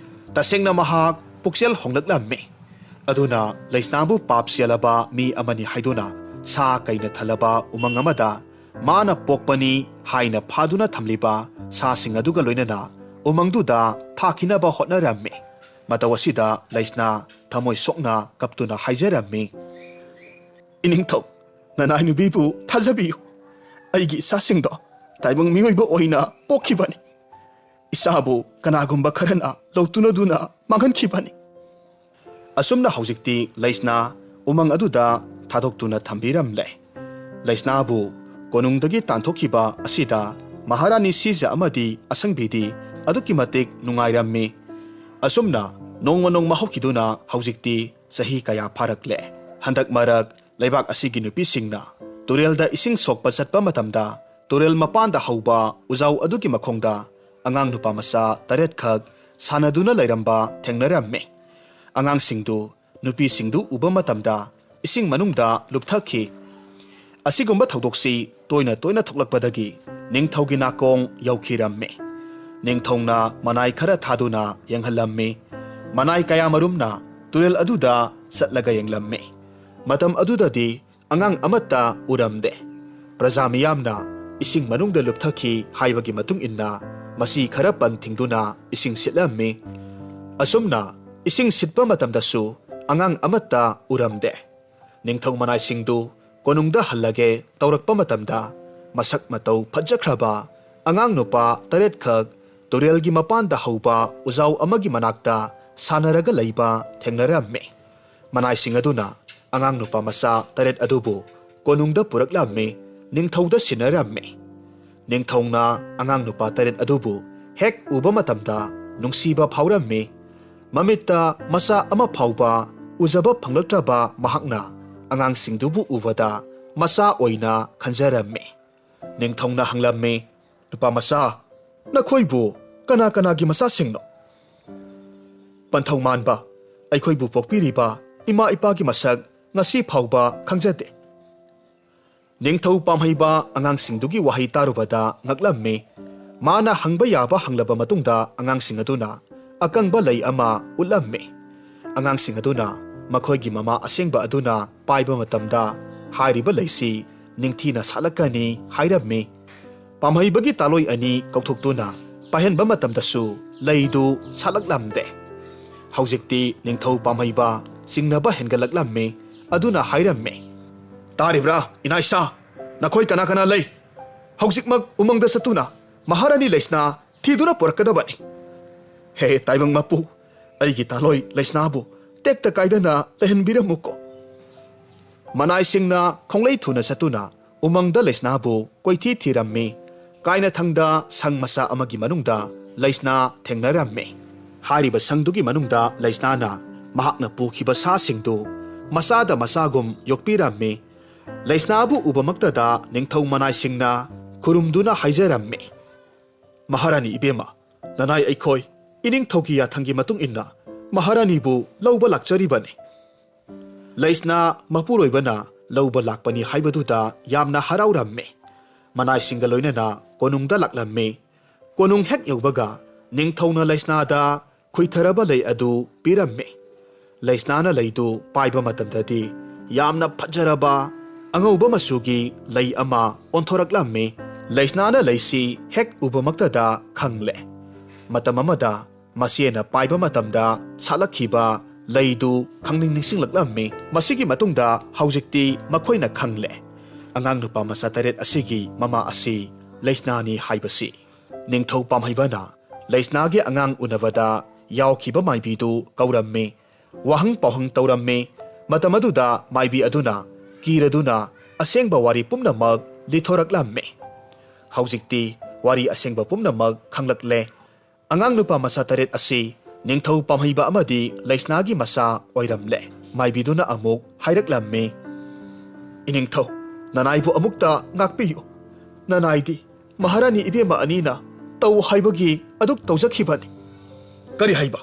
ꯇꯁꯦꯡꯅ ꯃꯍꯥꯛ ꯄꯨꯛꯆꯦꯜ ꯍꯣꯡꯂꯛꯂꯝꯃꯤ꯫ ꯑꯗꯨꯅ ꯂꯩꯁꯅꯥꯕꯨ ꯄꯥꯞ ꯆꯦꯜꯂꯕ ꯃꯤ ꯑꯃꯅꯤ ꯍꯥꯏꯗꯨꯅ ꯁꯥ ꯀꯩꯅ ꯊꯜꯂꯕ ꯎꯃꯪ ꯑꯃꯗ ꯃꯥꯅ ꯄꯣꯛꯄꯅꯤ ꯍꯥꯏꯅ ꯐꯥꯗꯨꯅ ꯊꯝꯂꯤꯕ ꯁꯥꯁꯤꯡ ꯑꯗꯨꯒ ꯂꯣꯏꯅꯅ ꯎꯃꯪꯗꯨꯗ ꯊꯥꯈꯤꯅꯕ ꯍꯣꯠꯅꯔꯝꯃꯤ꯫ ꯃꯇꯧ ꯑꯁꯤꯗ ꯂꯩꯁꯅꯥ ꯊꯃꯣꯏ ꯁꯣꯛꯅ ꯀꯞꯇꯨꯅ ꯍꯥꯏꯖꯔꯝꯃꯤ, "ꯏꯅꯤꯡꯊꯧ, ꯅꯅꯥꯏ ꯅꯨꯄꯤꯕꯨ ꯊꯥꯖꯕꯤꯌꯨ꯫ ꯑꯩꯒꯤ ꯏꯆꯥꯁꯤꯡꯗꯣ ꯇꯥꯏꯕꯪ ꯃꯤꯑꯣꯏꯕ ꯑꯣꯏꯅ ꯄꯣꯛꯈꯤꯕꯅꯤ꯫ ꯏꯆꯥꯕꯨ ꯀꯅꯥꯒꯨꯝꯕ ꯈꯔꯅ ꯂꯧꯇꯨꯅꯗꯨꯅ ꯃꯥꯡꯍꯟꯈꯤꯕꯅꯤ꯫" ꯑꯁꯨꯝꯅ ꯍꯧꯖꯤꯛꯇꯤ ꯂꯩꯁꯅꯥ ꯎꯃꯪ ꯑꯗꯨꯗ ꯊꯥꯗꯣꯛꯇꯨꯅ ꯊꯝꯕꯤꯔꯝꯂꯦ꯫ ꯂꯩꯁꯅꯥꯕꯨ ꯀꯣꯅꯨꯡꯗꯒꯤ ꯇꯥꯟꯊꯣꯛꯈꯤꯕ ꯑꯁꯤꯗ ꯃꯍꯥꯔꯥꯅꯤ ꯁꯤꯖ ꯑꯃꯗꯤ ꯑꯁꯪꯕꯤꯗꯤ ꯑꯗꯨꯛꯀꯤ ꯃꯇꯤꯛ ꯅꯨꯡꯉꯥꯏꯔꯝꯃꯤ꯫ ꯑꯁꯨꯝꯅ ꯅꯣꯡꯃ ꯅꯣꯡꯃ ꯍꯧꯈꯤꯗꯨꯅ ꯍꯧꯖꯤꯛꯇꯤ ꯆꯍꯤ ꯀꯌꯥ ꯐꯥꯔꯛꯂꯦ꯫ ꯍꯟꯗꯛ ꯃꯔꯛ ꯂꯩꯕꯥꯛ ꯑꯁꯤꯒꯤ ꯅꯨꯄꯤꯁꯤꯡꯅ ꯇꯨꯔꯦꯜꯗ ꯏꯁꯤꯡ ꯁꯣꯛꯄ ꯆꯠꯄ ꯃꯇꯝꯗ ꯇꯨꯔꯦꯜ ꯃꯄꯥꯟꯗ ꯍꯧꯕ ꯎꯖꯥꯎ ꯑꯗꯨꯒꯤ ꯃꯈꯣꯡꯗ ꯑꯉꯥꯡ ꯅꯨꯄꯥ ꯃꯆꯥ ꯇꯔꯦꯠꯈꯛ ꯁꯥꯟꯅꯗꯨꯅ ꯂꯩꯔꯝꯕ ꯊꯦꯡꯅꯔꯝꯃꯤ꯫ ꯑꯉꯥꯡꯁꯤꯡꯗꯨ ꯅꯨꯄꯤꯁꯤꯡꯗꯨ ꯎꯕ ꯃꯇꯝꯗ ꯏꯁꯤꯡ ꯃꯅꯨꯡꯗ ꯂꯨꯞꯊꯈꯤ꯫ ꯑꯁꯤꯒꯨꯝꯕ ꯊꯧꯗꯣꯛꯁꯤ ꯇꯣꯏꯅ ꯇꯣꯏꯅ ꯊꯣꯛꯂꯛꯄꯗꯒꯤ ꯅꯤꯡꯊꯧꯒꯤ ꯅꯥꯀꯣꯡ ꯌꯧꯈꯤꯔꯝꯃꯤ꯫ ꯅꯤꯡꯊꯧꯅ ꯃꯅꯥꯏ ꯈꯔ ꯊꯥꯗꯨꯅ ꯌꯦꯡꯍꯜꯂꯝꯃꯤ꯫ ꯃꯅꯥꯏ ꯀꯌꯥꯃꯔꯨꯝꯅ ꯇꯨꯔꯦꯜ ꯑꯗꯨꯗ ꯆꯠꯂꯒ ꯌꯦꯡꯂꯝꯃꯤ꯫ ꯃꯇꯝ ꯑꯗꯨꯗꯗꯤ ꯑꯉꯥꯡ ꯑꯃꯠꯇ ꯎꯔꯝꯗꯦ꯫ ꯄ꯭ꯔꯖꯥ ꯃꯤꯌꯥꯝꯅ ꯏꯁꯤꯡ ꯃꯅꯨꯡꯗ ꯂꯨꯞꯊꯈꯤ ꯍꯥꯏꯕꯒꯤ ꯃꯇꯨꯡ ꯏꯟꯅ ꯃꯁꯤ ꯈꯔ ꯄꯟ ꯊꯤꯡꯗꯨꯅ ꯏꯁꯤꯡ ꯁꯤꯠꯂꯝꯃꯤ꯫ ꯑꯁꯨꯝꯅ ꯏꯁꯤꯡ ꯁꯤꯠꯄ ꯃꯇꯝꯗꯁꯨ ꯑꯉꯥꯡ ꯑꯃꯠꯇ ꯎꯔꯝꯗꯦ꯫ ꯅꯤꯡꯊꯧ ꯃꯅꯥꯏꯁꯤꯡꯗꯨ ꯀꯣꯅꯨꯡꯗ ꯍꯜꯂꯒꯦ ꯇꯧꯔꯛꯄ ꯃꯇꯝꯗ, ꯃꯁꯛ ꯃꯇꯧ ꯐꯖꯈ꯭ꯔꯕ ꯑꯉꯥꯡ ꯅꯨꯄꯥ ꯇꯔꯦꯠꯈꯛ ꯇꯨꯔꯦꯜꯒꯤ ꯃꯄꯥꯟꯗ ꯍꯧꯕ ꯎꯖꯥꯎ ꯑꯃꯒꯤ ꯃꯅꯥꯛꯇ ꯁꯥꯟꯅꯔꯒ ꯂꯩꯕ ꯊꯦꯡꯅꯔꯝꯃꯤ꯫ ꯃꯅꯥꯏꯁꯤꯡ ꯑꯗꯨꯅ ꯑꯉꯥꯡ ꯅꯨꯄꯥ ꯃꯆꯥ ꯇꯔꯦꯠ ꯑꯗꯨꯕꯨ ꯀꯣꯅꯨꯡꯗ ꯄꯨꯔꯛꯂꯝꯃꯤ, ꯅꯤꯡꯊꯧꯗ ꯁꯤꯟꯅꯔꯝꯃꯤ꯫ ꯅꯤꯡꯊꯧꯅ ꯑꯉꯥꯡ ꯅꯨꯄꯥ ꯇꯔꯦꯠ ꯑꯗꯨꯕꯨ ꯍꯦꯛ ꯎꯕ ꯃꯇꯝꯗ ꯅꯨꯡꯁꯤꯕ ꯐꯥꯎꯔꯝꯃꯤ꯫ ꯃꯃꯤꯠꯇ ꯃꯆꯥ ꯑꯃ ꯐꯥꯎꯕ ꯎꯖꯕ ꯐꯪꯂꯛꯇ꯭ꯔꯕ ꯃꯍꯥꯛꯅ ꯑꯉꯥꯡꯁꯤꯡꯗꯨꯕꯨ ꯎꯕꯗ ꯃꯆꯥ ꯑꯣꯏꯅ ꯈꯟꯖꯔꯝꯃꯤ꯫ ꯅꯤꯡꯊꯧꯅ ꯍꯪꯂꯝꯃꯤ, "ꯅꯨꯄꯥ ꯃꯆꯥ, ꯅꯈꯣꯏꯕꯨ ꯀꯅꯥ ꯀꯅꯥꯒꯤ ꯃꯆꯥꯁꯤꯡꯅꯣ?" "ꯄꯟꯊꯧ ꯃꯥꯟꯕ, ꯑꯩꯈꯣꯏꯕꯨ ꯄꯣꯛꯄꯤꯔꯤꯕ ꯏꯃꯥ ꯏꯄꯥꯒꯤ ꯃꯁꯛ ꯉꯁꯤ ꯐꯥꯎꯕ ꯈꯪꯖꯗꯦ꯫" ꯅꯤꯡꯊꯧ ꯄꯥꯝꯍꯩꯕ ꯑꯉꯥꯡꯁꯤꯡꯗꯨꯒꯤ ꯋꯥꯍꯩ ꯇꯥꯔꯨꯕꯗ ꯉꯛꯂꯝꯃꯤ꯫ ꯃꯥꯅ ꯍꯪꯕ ꯌꯥꯕ ꯍꯪꯂꯕ ꯃꯇꯨꯡꯗ ꯑꯉꯥꯡꯁꯤꯡ ꯑꯗꯨꯅ ꯑꯀꯪꯕ ꯂꯩ ꯑꯃ ꯎꯠꯂꯝꯃꯤ꯫ ꯑꯉꯥꯡꯁꯤꯡ ꯑꯗꯨꯅ ꯃꯈꯣꯏꯒꯤ ꯃꯃꯥ ꯑꯁꯦꯡꯕ ꯑꯗꯨꯅ ꯄꯥꯏꯕ ꯃꯇꯝꯗ ꯍꯥꯏꯔꯤꯕ ꯂꯩꯁꯤ ꯅꯤꯡꯊꯤꯅ ꯁꯥꯠꯂꯛꯀꯅꯤ ꯍꯥꯏꯔꯝꯃꯤ꯫ ꯄꯥꯝꯍꯩꯕꯒꯤ ꯇꯥꯂꯣꯏ ꯑꯅꯤ ꯀꯧꯊꯣꯛꯇꯨꯅ ꯄꯥꯏꯍꯟꯕ ꯃꯇꯝꯗꯁꯨ ꯂꯩꯗꯨ ꯁꯥꯠꯂꯛꯂꯝꯗꯦ꯫ ꯍꯧꯖꯤꯛꯇꯤ ꯅꯤꯡꯊꯧ ꯄꯥꯝꯍꯩꯕ ꯆꯤꯡꯅꯕ ꯍꯦꯟꯒꯠꯂꯛꯂꯝꯃꯤ꯫ ꯑꯗꯨꯅ ꯍꯥꯏꯔꯝꯃꯤ, "ꯇꯥꯔꯤꯕ꯭ꯔꯥ, ꯏꯅꯥ ꯏꯁꯥ? ꯅꯈꯣꯏ ꯀꯅꯥ ꯀꯅꯥ ꯂꯩ? ꯍꯧꯖꯤꯛꯃꯛ ꯎꯃꯪꯗ ꯆꯠꯇꯨꯅ ꯃꯍꯥꯔꯥꯅꯤ ꯂꯩꯁꯅꯥ ꯊꯤꯗꯨꯅ ꯄꯨꯔꯛꯀꯗꯕꯅꯤ꯫ ꯍꯦ ꯇꯥꯏꯕꯪ ꯃꯄꯨ, ꯑꯩꯒꯤ ꯇꯥꯂꯣꯏ ꯂꯩꯁꯅꯥꯕꯨ ꯇꯦꯛꯇ ꯀꯥꯏꯗꯅ ꯂꯩꯍꯟꯕꯤꯔꯝꯃꯨꯀꯣ꯫" ꯃꯅꯥꯏꯁꯤꯡꯅ ꯈꯣꯡꯂꯩ ꯊꯨꯅ ꯆꯠꯇꯨꯅ ꯎꯃꯪꯗ ꯂꯩꯁꯅꯥꯕꯨ ꯀꯣꯏꯊꯤ ꯊꯤꯔꯝꯃꯤ꯫ ꯀꯥꯏꯅꯊꯪꯗ ꯁꯪ ꯃꯆꯥ ꯑꯃꯒꯤ ꯃꯅꯨꯡꯗ ꯂꯩꯁꯅꯥ ꯊꯦꯡꯅꯔꯝꯃꯤ꯫ ꯍꯥꯏꯔꯤꯕ ꯁꯪꯗꯨꯒꯤ ꯃꯅꯨꯡꯗ ꯂꯩꯁꯅꯥꯅ ꯃꯍꯥꯛꯅ ꯄꯨꯈꯤꯕ ꯁꯥꯁꯤꯡꯗꯨ ꯃꯆꯥꯗ ꯃꯆꯥꯒꯨꯝ ꯌꯣꯛꯄꯤꯔꯝꯃꯤ꯫ ꯂꯩꯁꯅꯥꯕꯨ ꯎꯕꯃꯛꯇꯗ ꯅꯤꯡꯊꯧ ꯃꯅꯥꯏꯁꯤꯡꯅ ꯈꯨꯔꯨꯝꯗꯨꯅ ꯍꯥꯏꯖꯔꯝꯃꯤ, "ꯃꯍꯥꯔꯥꯅꯤ ꯏꯕꯦꯝꯃ, ꯅꯅꯥꯏ ꯑꯩꯈꯣꯏ ꯏꯅꯤꯡꯊꯧꯒꯤ ꯌꯥꯊꯪꯒꯤ ꯃꯇꯨꯡ ꯏꯟꯅ ꯃꯍꯥꯔꯥꯅꯤꯕꯨ ꯂꯧꯕ ꯂꯥꯛꯆꯔꯤꯕꯅꯤ꯫" ꯂꯩꯁꯅꯥ ꯃꯄꯨꯔꯣꯏꯕꯅ ꯂꯧꯕ ꯂꯥꯛꯄꯅꯤ ꯍꯥꯏꯕꯗꯨꯗ ꯌꯥꯝꯅ ꯍꯔꯥꯎꯔꯝꯃꯤ꯫ ꯃꯅꯥꯏꯁꯤꯡꯒ ꯂꯣꯏꯅꯅ ꯀꯣꯅꯨꯡꯗ ꯂꯥꯛꯂꯝꯃꯤ꯫ ꯀꯣꯅꯨꯡ ꯍꯦꯛ ꯌꯧꯕꯒ ꯅꯤꯡꯊꯧꯅ ꯂꯩꯁꯅꯥꯗ ꯈꯨꯏꯊꯔꯕ ꯂꯩ ꯑꯗꯨ ꯄꯤꯔꯝꯃꯤ꯫ ꯂꯩꯁꯅꯥꯅ ꯂꯩꯗꯨ ꯄꯥꯏꯕ ꯃꯇꯝꯗꯗꯤ ꯌꯥꯝꯅ ꯐꯖꯔꯕ ꯑꯉꯧꯕ ꯃꯆꯨꯒꯤ ꯂꯩ ꯑꯃ ꯑꯣꯟꯊꯣꯔꯛꯂꯝꯃꯤ꯫ ꯂꯩꯁꯅꯥꯅ ꯂꯩꯁꯤ ꯍꯦꯛ ꯎꯕꯃꯛꯇꯗ ꯈꯪꯂꯦ꯫ ꯃꯇꯝ ꯑꯃꯗ ꯃꯆꯦꯅ ꯄꯥꯏꯕ ꯃꯇꯝꯗ ꯁꯥꯠꯂꯛꯈꯤꯕ ꯂꯩꯗꯨ ꯈꯪꯅꯤꯡ ꯅꯤꯡꯁꯤꯡꯂꯛꯂꯝꯃꯤ꯫ ꯃꯁꯤꯒꯤ ꯃꯇꯨꯡꯗ ꯍꯧꯖꯤꯛꯇꯤ ꯃꯈꯣꯏꯅ ꯈꯪꯂꯦ, ꯑꯉꯥꯡ ꯅꯨꯄꯥ ꯃꯆꯥ ꯇꯔꯦꯠ ꯑꯁꯤꯒꯤ ꯃꯃꯥ ꯑꯁꯤ ꯂꯩꯁꯅꯥꯅꯤ ꯍꯥꯏꯕꯁꯤ꯫ ꯅꯤꯡꯊꯧ ꯄꯥꯝꯍꯩꯕꯅ ꯂꯩꯁꯅꯥꯒꯤ ꯑꯉꯥꯡ ꯎꯅꯕꯗ ꯌꯥꯎꯈꯤꯕ ꯃꯥꯏꯕꯤꯗꯨ ꯀꯧꯔꯝꯃꯤ꯫ ꯋꯥꯍꯪ ꯄꯥꯎꯍꯪ ꯇꯧꯔꯝꯃꯤ꯫ ꯃꯇꯝ ꯑꯗꯨꯗ ꯃꯥꯏꯕꯤ ꯑꯗꯨꯅ ꯀꯤꯔꯗꯨꯅ ꯑꯁꯦꯡꯕ ꯋꯥꯔꯤ ꯄꯨꯝꯅꯃꯛ ꯂꯤꯊꯣꯔꯛꯂꯝꯃꯤ꯫ ꯍꯧꯖꯤꯛꯇꯤ ꯋꯥꯔꯤ ꯑꯁꯦꯡꯕ ꯄꯨꯝꯅꯃꯛ ꯈꯪꯂꯛꯂꯦ꯫ ꯑꯉꯥꯡ ꯅꯨꯄꯥ ꯃꯆꯥ ꯇꯔꯦꯠ ꯑꯁꯤ ꯅꯤꯡꯊꯧ ꯄꯥꯝꯍꯩꯕ ꯑꯃꯗꯤ ꯂꯩꯁꯅꯥꯒꯤ ꯃꯆꯥ ꯑꯣꯏꯔꯝꯂꯦ꯫ ꯃꯥꯏꯕꯤꯗꯨꯅ ꯑꯃꯨꯛ ꯍꯥꯏꯔꯛꯂꯝꯃꯤ, "ꯏꯅꯤꯡꯊꯧ, ꯅꯅꯥꯏꯕꯨ ꯑꯃꯨꯛꯇ ꯉꯥꯛꯄꯤꯌꯨ꯫ ꯅꯅꯥꯏꯗꯤ ꯃꯍꯥꯔꯥꯅꯤ ꯏꯕꯦꯝꯃ ꯑꯅꯤꯅ ꯇꯧ ꯍꯥꯏꯕꯒꯤ ꯑꯗꯨꯛ ꯇꯧꯖꯈꯤꯕꯅꯤ꯫" "ꯀꯔꯤ ꯍꯥꯏꯕ?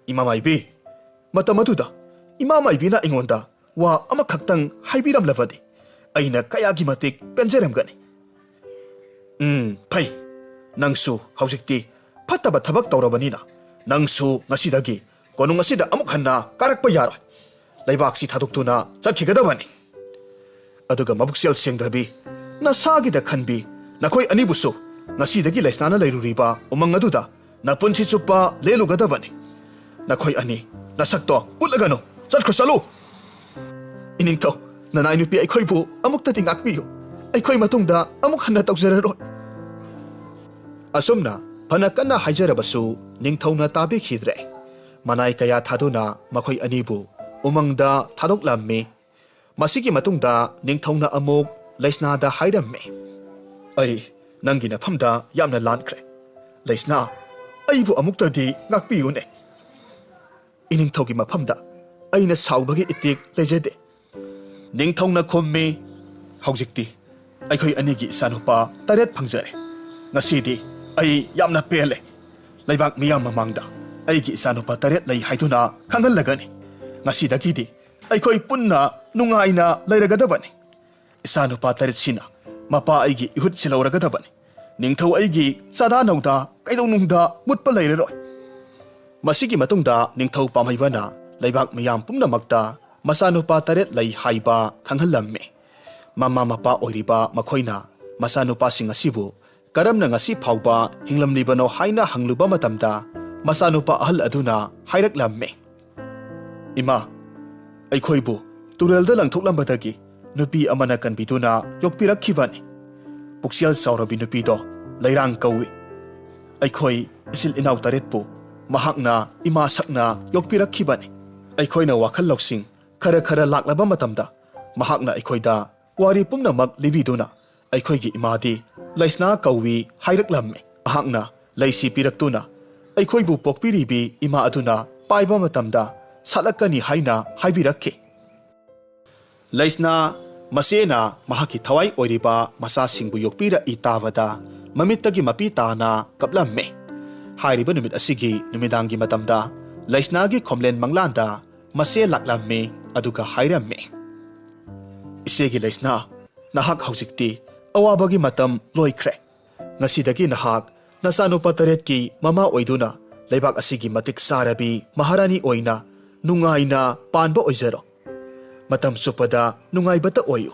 ꯏꯃꯥ ꯃꯥꯏꯕꯤ, ꯃꯇꯝ ꯑꯗꯨꯗ ꯏꯃꯥ ꯃꯥꯏꯕꯤꯅ ꯑꯩꯉꯣꯟꯗ ꯋꯥ ꯑꯃꯈꯛꯇꯪ ꯍꯥꯏꯕꯤꯔꯝꯂꯕꯗꯤ ꯑꯩꯅ ꯀꯌꯥꯒꯤ ꯃꯇꯤꯛ ꯄꯦꯟꯖꯔꯝꯒꯅꯤ꯫" "ꯎꯝ, ꯐꯩ꯫ ꯅꯪꯁꯨ ꯍꯧꯖꯤꯛꯇꯤ ꯐꯠꯇꯕ ꯊꯕꯛ ꯇꯧꯔꯕꯅꯤꯅ ꯅꯪꯁꯨ ꯉꯁꯤꯗꯒꯤ ꯀꯣꯅꯨꯡ ꯑꯁꯤꯗ ꯑꯃꯨꯛ ꯍꯟꯅ ꯀꯥꯔꯛꯄ ꯌꯥꯔꯣꯏ꯫ ꯂꯩꯕꯥꯛꯁꯤ ꯊꯥꯗꯣꯛꯇꯨꯅ ꯆꯠꯈꯤꯒꯗꯕꯅꯤ꯫ ꯑꯗꯨꯒ ꯃꯕꯨꯛꯆꯦꯜ ꯁꯦꯡꯗ꯭ꯔꯕꯤ, ꯅꯁꯥꯒꯤꯗ ꯈꯟꯕꯤ, ꯅꯈꯣꯏ ꯑꯅꯤꯕꯨꯁꯨ ꯉꯁꯤꯗꯒꯤ ꯂꯩꯁꯅꯥꯅ ꯂꯩꯔꯨꯔꯤꯕ ꯎꯃꯪ ꯑꯗꯨꯗ ꯅꯄꯨꯟꯁꯤ ꯆꯨꯞꯄ ꯂꯦꯜꯂꯨꯒꯗꯕꯅꯤ꯫ ꯅꯈꯣꯏ ꯑꯅꯤ ꯅꯁꯛꯇꯣ ꯎꯠꯂꯒꯅꯨ꯫ ꯆꯠꯈ꯭ꯔꯣ, ꯆꯠꯂꯨ꯫" "ꯏꯅꯤꯡꯊꯧ, ꯅꯅꯥꯏ ꯅꯨꯄꯤ ꯑꯩꯈꯣꯏꯕꯨ ꯑꯃꯨꯛꯇꯗꯤ ꯉꯥꯛꯄꯤꯌꯨ꯫ ꯑꯩꯈꯣꯏ ꯃꯇꯨꯡꯗ ꯑꯃꯨꯛ ꯍꯟꯅ ꯇꯧꯖꯔꯔꯣꯏ꯫" ꯑꯁꯨꯝꯅ ꯐꯅ ꯀꯟꯅ ꯍꯥꯏꯖꯔꯕꯁꯨ ꯅꯤꯡꯊꯧꯅ ꯇꯥꯕꯤꯈꯤꯗ꯭ꯔꯦ꯫ ꯃꯅꯥꯏ ꯀꯌꯥ ꯊꯥꯗꯨꯅ ꯃꯈꯣꯏ ꯑꯅꯤꯕꯨ ꯎꯃꯪꯗ ꯊꯥꯗꯣꯛꯂꯝꯃꯤ꯫ ꯃꯁꯤꯒꯤ ꯃꯇꯨꯡꯗ ꯅꯤꯡꯊꯧꯅ ꯑꯃꯨꯛ ꯂꯩꯁꯅꯥꯗ ꯍꯥꯏꯔꯝꯃꯤ, "ꯑꯩ ꯅꯪꯒꯤ ꯅꯐꯝꯗ ꯌꯥꯝꯅ ꯂꯥꯟꯈ꯭ꯔꯦ꯫ ꯂꯩꯁꯅꯥ, ꯑꯩꯕꯨ ꯑꯃꯨꯛꯇꯗꯤ ꯉꯥꯛꯄꯤꯌꯨꯅꯦ꯫ ꯏꯅꯤꯡꯊꯧꯒꯤ ꯃꯐꯝꯗ ꯑꯩꯅ ꯁꯥꯎꯕꯒꯤ ꯏꯇꯤꯛ ꯂꯩꯖꯗꯦ꯫" ꯅꯤꯡꯊꯧꯅ ꯈꯨꯝꯃꯤ, "ꯍꯧꯖꯤꯛꯇꯤ ꯑꯩꯈꯣꯏ ꯑꯅꯤꯒꯤ ꯏꯆꯥꯅꯨꯄꯥ ꯇꯔꯦꯠ ꯐꯪꯖꯔꯦ꯫ ꯉꯁꯤꯗꯤ ꯑꯩ ꯌꯥꯝꯅ ꯄꯦꯜꯂꯦ꯫ ꯂꯩꯕꯥꯛ ꯃꯤꯌꯥꯝ ꯃꯃꯥꯡꯗ ꯑꯩꯒꯤ ꯏꯆꯥꯅꯨꯄꯥ ꯇꯔꯦꯠ ꯂꯩ ꯍꯥꯏꯗꯨꯅ ꯈꯪꯍꯜꯂꯒꯅꯤ꯫ ꯉꯁꯤꯗꯒꯤꯗꯤ ꯑꯩꯈꯣꯏ ꯄꯨꯟꯅ ꯅꯨꯡꯉꯥꯏꯅ ꯂꯩꯔꯒꯗꯕꯅꯤ꯫ ꯏꯆꯥꯅꯨꯄꯥ ꯇꯔꯦꯠꯁꯤꯅ ꯃꯄꯥ ꯑꯩꯒꯤ ꯏꯍꯨꯠ ꯁꯤꯜꯍꯧꯔꯒꯗꯕꯅꯤ꯫ ꯅꯤꯡꯊꯧ ꯑꯩꯒꯤ ꯆꯥꯗꯥ ꯅꯧꯗꯥ ꯀꯩꯗꯧꯅꯨꯡꯗ ꯃꯨꯠꯄ ꯂꯩꯔꯔꯣꯏ꯫ ꯃꯁꯤꯒꯤ ꯃꯇꯨꯡꯗ ꯅꯤꯡꯊꯧ ꯄꯥꯝꯍꯩꯕꯅ ꯂꯩꯕꯥꯛ ꯃꯤꯌꯥꯝ ꯄꯨꯝꯅꯃꯛꯇ ꯃꯆꯥꯅꯨꯄꯥ ꯇꯔꯦꯠ ꯂꯩ ꯍꯥꯏꯕ ꯈꯪꯍꯜꯂꯝꯃꯤ꯫ ꯃꯃꯥ ꯃꯄꯥ ꯑꯣꯏꯔꯤꯕ ꯃꯈꯣꯏꯅ ꯃꯆꯥꯅꯨꯄꯥꯁꯤꯡ ꯑꯁꯤꯕꯨ ꯀꯔꯝꯅ ꯉꯁꯤ ꯐꯥꯎꯕ ꯍꯤꯡꯂꯝꯂꯤꯕꯅꯣ ꯍꯥꯏꯅ ꯍꯪꯂꯨꯕ ꯃꯇꯝꯗ, ꯃꯆꯥꯅꯨꯄꯥ ꯑꯍꯜ ꯑꯗꯨꯅ ꯍꯥꯏꯔꯛꯂꯝꯃꯤ, "ꯏꯃꯥ, ꯑꯩꯈꯣꯏꯕꯨ ꯇꯨꯔꯦꯜꯗ ꯂꯪꯊꯣꯛꯂꯝꯕꯗꯒꯤ ꯅꯨꯄꯤ ꯑꯃꯅ ꯀꯟꯕꯤꯗꯨꯅ ꯌꯣꯛꯄꯤꯔꯛꯈꯤꯕꯅꯤ꯫ ꯄꯨꯛꯆꯦꯜ ꯆꯥꯎꯔꯕꯤ ꯅꯨꯄꯤꯗꯣ ꯂꯩꯔꯥꯡ ꯀꯧꯏ꯫ ꯑꯩꯈꯣꯏ ꯏꯆꯤꯜ ꯏꯅꯥꯎ ꯇꯔꯦꯠꯄꯨ ꯃꯍꯥꯛꯅ ꯏꯃꯥ ꯁꯛꯅ ꯌꯣꯛꯄꯤꯔꯛꯈꯤꯕꯅꯤ꯫ ꯑꯩꯈꯣꯏꯅ ꯋꯥꯈꯜ ꯂꯧꯁꯤꯡ ꯈꯔ ꯈꯔ ꯂꯥꯛꯂꯕ ꯃꯇꯝꯗ ꯃꯍꯥꯛꯅ ꯑꯩꯈꯣꯏꯗ ꯋꯥꯔꯤ ꯄꯨꯝꯅꯃꯛ ꯂꯤꯕꯤꯗꯨꯅ ꯑꯩꯈꯣꯏꯒꯤ ꯏꯃꯥꯗꯤ ꯂꯩꯁꯅꯥ ꯀꯧꯏ ꯍꯥꯏꯔꯛꯂꯝꯃꯤ꯫ ꯃꯍꯥꯛꯅ ꯂꯩꯁꯤ ꯄꯤꯔꯛꯇꯨꯅ ꯑꯩꯈꯣꯏꯕꯨ ꯄꯣꯛꯄꯤꯔꯤꯕꯤ ꯏꯃꯥ ꯑꯗꯨꯅ ꯄꯥꯏꯕ ꯃꯇꯝꯗ ꯁꯥꯠꯂꯛꯀꯅꯤ ꯍꯥꯏꯅ ꯍꯥꯏꯕꯤꯔꯛꯈꯤ꯫ ꯂꯩꯁꯅꯥ ꯃꯆꯦꯅ ꯃꯍꯥꯛꯀꯤ ꯊꯋꯥꯏ ꯑꯣꯏꯔꯤꯕ ꯃꯆꯥꯁꯤꯡꯕꯨ ꯌꯣꯛꯄꯤꯔꯛꯏ ꯇꯥꯕꯗ ꯃꯃꯤꯠꯇꯒꯤ ꯃꯄꯤ ꯇꯥꯅ ꯀꯞꯂꯝꯃꯤ꯫ ꯍꯥꯏꯔꯤꯕ ꯅꯨꯃꯤꯠ ꯑꯁꯤꯒꯤ ꯅꯨꯃꯤꯗꯥꯡꯒꯤ ꯃꯇꯝꯗ ꯂꯩꯁꯅꯥꯒꯤ ꯈꯣꯝꯂꯦꯟ ꯃꯪꯂꯥꯟꯗ ꯃꯆꯦ ꯂꯥꯛꯂꯝꯃꯤ, ꯑꯗꯨꯒ ꯍꯥꯏꯔꯝꯃꯤ, "ꯏꯆꯦꯒꯤ ꯂꯩꯁꯅꯥ, ꯅꯍꯥꯛ ꯍꯧꯖꯤꯛꯇꯤ ꯑꯋꯥꯕꯒꯤ ꯃꯇꯝ ꯂꯣꯏꯈ꯭ꯔꯦ꯫ ꯉꯁꯤꯗꯒꯤ ꯅꯍꯥꯛ ꯅꯆꯥꯅꯨꯄꯥ ꯇꯔꯦꯠꯀꯤ ꯃꯃꯥ ꯑꯣꯏꯗꯨꯅ ꯂꯩꯕꯥꯛ ꯑꯁꯤꯒꯤ ꯃꯇꯤꯛ ꯆꯥꯔꯕꯤ ꯃꯍꯥꯔꯥꯅꯤ ꯑꯣꯏꯅ ꯅꯨꯡꯉꯥꯏꯅ ꯄꯥꯟꯕ ꯑꯣꯏꯖꯔꯣ꯫ ꯃꯇꯝ ꯆꯨꯞꯄꯗ ꯅꯨꯡꯉꯥꯏꯕꯇ ꯑꯣꯏꯌꯨ꯫"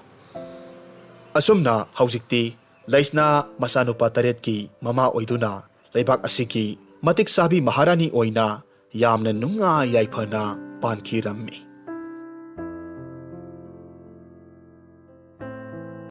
ꯑꯁꯨꯝꯅ ꯍꯧꯖꯤꯛꯇꯤ ꯂꯩꯁꯅꯥ ꯃꯆꯥꯅꯨꯄꯥ ꯇꯔꯦꯠꯀꯤ ꯃꯃꯥ ꯑꯣꯏꯗꯨꯅ ꯂꯩꯕꯥꯛ ꯑꯁꯤꯒꯤ ꯃꯇꯤꯛ ꯆꯥꯕꯤ ꯃꯍꯥꯔꯥꯅꯤ ꯑꯣꯏꯅ ꯌꯥꯝꯅ ꯅꯨꯡꯉꯥꯏ ꯌꯥꯏꯐꯅ ꯄꯥꯟꯈꯤꯔꯝꯃꯤ꯫